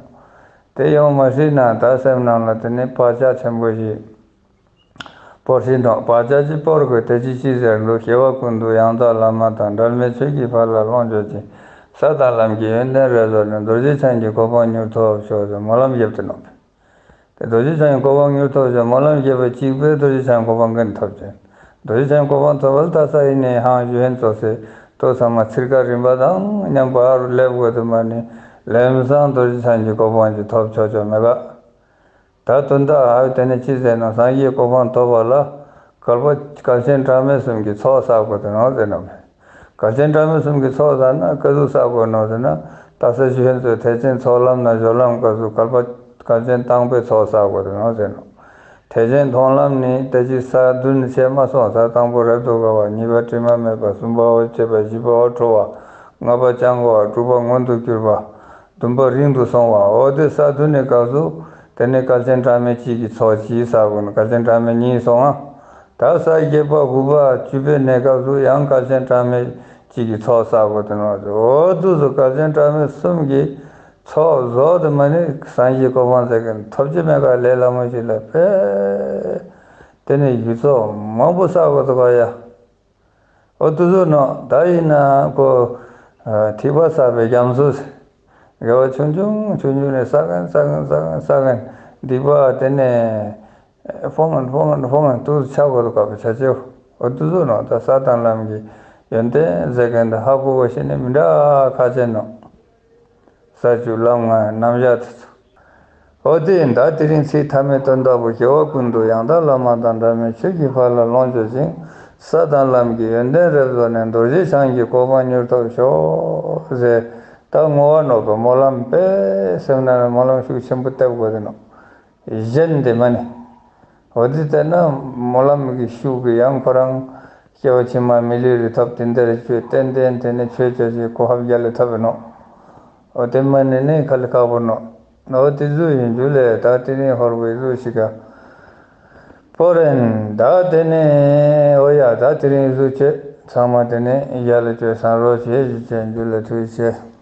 དེ་ཡོང་མ་སྲིད་ན་ད་སེམས་ནང་ལ་དེ་ནི་བག་ཆགས་ཆེན་པོ་ཞིག་སྤོར་ཞིག་འདུག་བག་ཆགས་ཀྱི་སྤོར་དགོས་དེ་ཅི་ཅི་ཟེར་འདུག་སྐྱེ་བ་ཀུན་ཏུ་ཡང་དག་བླ་མ་དང་འབྲལ་མེད་ཆོས་ཀྱི་ཕ་ལ་ལོངས་སྤྱོད་ཅིང་། ས་དང་ལམ་གྱི་ཡོན་ཏན་རེ་བཟོ་ནས་རྡོ་རྗེ་འཆང་གི་གོ་འཕང་མྱུར་ཐོབ་ཤོག་ཟེར་སྨོན་ལམ་བརྒྱབ་སྟེ་ནོ། དེ་རྡོ་རྗེ་འཆང་གི་གོ་འཕང་མྱུར་ཐོབ་ཤོག་སྨོན་ལམ་བརྒྱབ་པ་གཅིག་པས་རྡོ་རྗེ་འཆང་གི་གོ་འཕང་ཀུན་ཐོབ་ཅིང་། རྡོ་རྗེ་འཆང་གི་གོ་འཕང་ཐོབ་པ་ལ་ད་ས་ཡིན་ནས་ཧང་ཞུ་ཧན་ཙོ་སེ་ཏོ་ཚང་མ་ཚིར་ཀ་རིམ་པ་དང་མཉམ་པར་སླེབས་དགོས་དུ་མ་ནི་ལམ་སང་རྡོ་རྗེ་འཆང་གི་གོ་འཕང་གཅིག་ཐོབ་ཆོག་ཆོག་མེད་ག་ད་དོན་དག་ཨ་དེ་ནི་ཅི་ཟེར་ན་སངས་རྒྱས་གོ་འཕང་ཐོབ་པ་ལ་བསྐལ་པ་བསྐལ་ཆེན་གྲངས་མེད་གསུམ་གྱི་ཚོགས་བསགས་དགོས་དེ་ནོ་ཟེར་ནོ་མེད། བསྐལ་ཆེན་གྲངས་མེད་གསུམ་གྱི་ཚོགས་བསགས་ན་ཀ་ཟུག་བསགས་དགོས་ནོ་ཟེར་ན་ད་ས་ཞུ་ཧན་ཚོས་ཐེག་ཆེན་ཚོགས་ལམ་ན་སྦྱོར་ལམ་སྐབས་སུ་བསྐལ་པ་བསྐལ་ཆེན་དང་པོའི་ཚོགས་བསགས་དགོས་དེ་ནོ་ཟེར་ནོ། ཐེག་ཆེན་མཐོང་ལམ་ནི་ད་ཅི་ས་བདུན་བཤད་མ་སོང་། ས་དང་པོ་རབ་ཏུ་དགའ་བ། གཉིས་པ་དྲི་མ་མེད་པ། གསུམ་པ་འོད་བྱེད་པ། བཞི་པ་འོད་འཕྲོ་བ། ལྔ་པ་སྤྱང་ཀ་བ། དྲུག་པ་མངོན་དུ་གྱུར་པ། བདུན་པ་རིང་དུ་སོང་བ། འོ་དེ་ས་བདུན་ནི་སྐབས་སུ་དེ་ནི་བསྐལ་ཆེན་གྲངས་མེད་གཅིག་གི་ཚོགས་ཀྱིས་བསགས་དགོས་ན། བསྐལ་ཆེན་གྲངས་མེད་གཉིས་སོང་ང་། ད་ས་བརྒྱད་པ་དགུ་པ་བཅུ་པའི་གནས་སྐབས་སུ་ཡང་བསྐལ་ཆེན་གྲངས་མེད་གཅིག་གི་ཚོགས་བསགས་དགོས་དེ་ནོ། འོ་དུ་སུ་བསྐལ་ཆེན་གྲངས་མེད་གསུམ་གྱི་ཚོགས་རྫོགས་དུ་མ་ནི་སངས་རྒྱས་གོ་འཕང་ཟེར་མཁན་ཐོབ་ཀྱི་མེད་ཀ་ལས་སླ་མོ་ཞིག་ལ་ཕེ། དེ་ནས་རྒྱུ་ཚོགས་མང་པོ་བསགས་དགོས་འདུག་ག་ཡ། འོ་དུ་ཚོད་ནོ་ད་ཡིན་ན་ཁོ་ཐིགས་པ་བསགས་པའི་རྒྱ་མཚོ་དགེ་བ་ཆུང་ཆུང་ཆུང་ཆུང་ནས་བསགས་མཁན་བསགས་མཁན་བསགས་མཁན་བསགས་མཁན་སྡིག་པ་དེ་ནས་ཕོ་ངན་ཕོ་ངན་ཕོ་ངན་དུ་ཆགས་དགོས་འདུག་ག་བ་ཆ་ཆེའོ། འོ་དུ་ཚོད་ནོ་ད་ས་དང་ལམ་གྱི་ཡོན་ཏན་ཟེར་མཁན་དེ་ཧ་གོ་བ་ཞིག་ནི་མི་འདྲ་ཁ་ཆེ་ནོ། ས་བཅུ་ལམ་ལྔའི་རྣམ་གཞག་དེ་ཚོ། འོ་དེ་ཡིན་ད་དེ་རིང་ཚིག་ཐ་མའི་དོན་དག་པོ་སྐྱེ་བ་ཀུན་ཏུ་ཡང་དག་བླ་མ་དང་འབྲལ་མེད་ཆོས་ཀྱི་ཕ་ལ་ལོངས་སྤྱོད་ཅིང་། ས་དང་ལམ་གྱི་ཡོན་ཏན་རབ་རྫོགས་ནས། རྡོ་རྗེ་འཆང་གི་གོ་འཕང་མྱུར་ཐོབ་ཤོག་ཟེར། ད་བསྔོ་བ་ནོ་པའི་སྨོན་ལམ་དཔེ་སེམས་ནང་ལ་སྨོན་ལམ་ཤུགས་ཆེན་པོ་བཏབ་དགོས་དེ་ནོ། གཞན་དེ་མ་ནི། འོ་དེ་ལྟར་ན་སྨོན་ལམ་གྱི་ཤུགས་ཀྱིས་ཡང་ཁོ་རང་སྐྱེ་བ་ཕྱི་མ་མི་ལུས་རེ་ཐོབ་དེ་འདིར་སྤྱོད་ཏན་ཏན་དེ་ནི་ཆོས་བྱ་ཞིང་གོ་ཧབ་རྒྱལ་ལ་ཐོབ་པ་ནོ། འོ་དེ་མ་ནི་ནི་ཁ་ལ་ཁག་པོ་ནོ། འོ་དེ་ཚོ་ཡིན་རྒྱུ་ལས་ད་དེ་ནི་ཧོར་བའི་གཟུགས་ཤིག་ག་པོ་རེན་ད་དེ་ནི་འོ་ཡ་ད་དེ་རིང་གཟུགས་བྱེད་ཚང་མ་དེ་ནི་རྒྱལ་ལ་བཅོས་སང་རོགས་བྱེད་ཞུ་བྱེད་རྒྱུ་ལ་ཐུགས་རྗེ་ཆེ།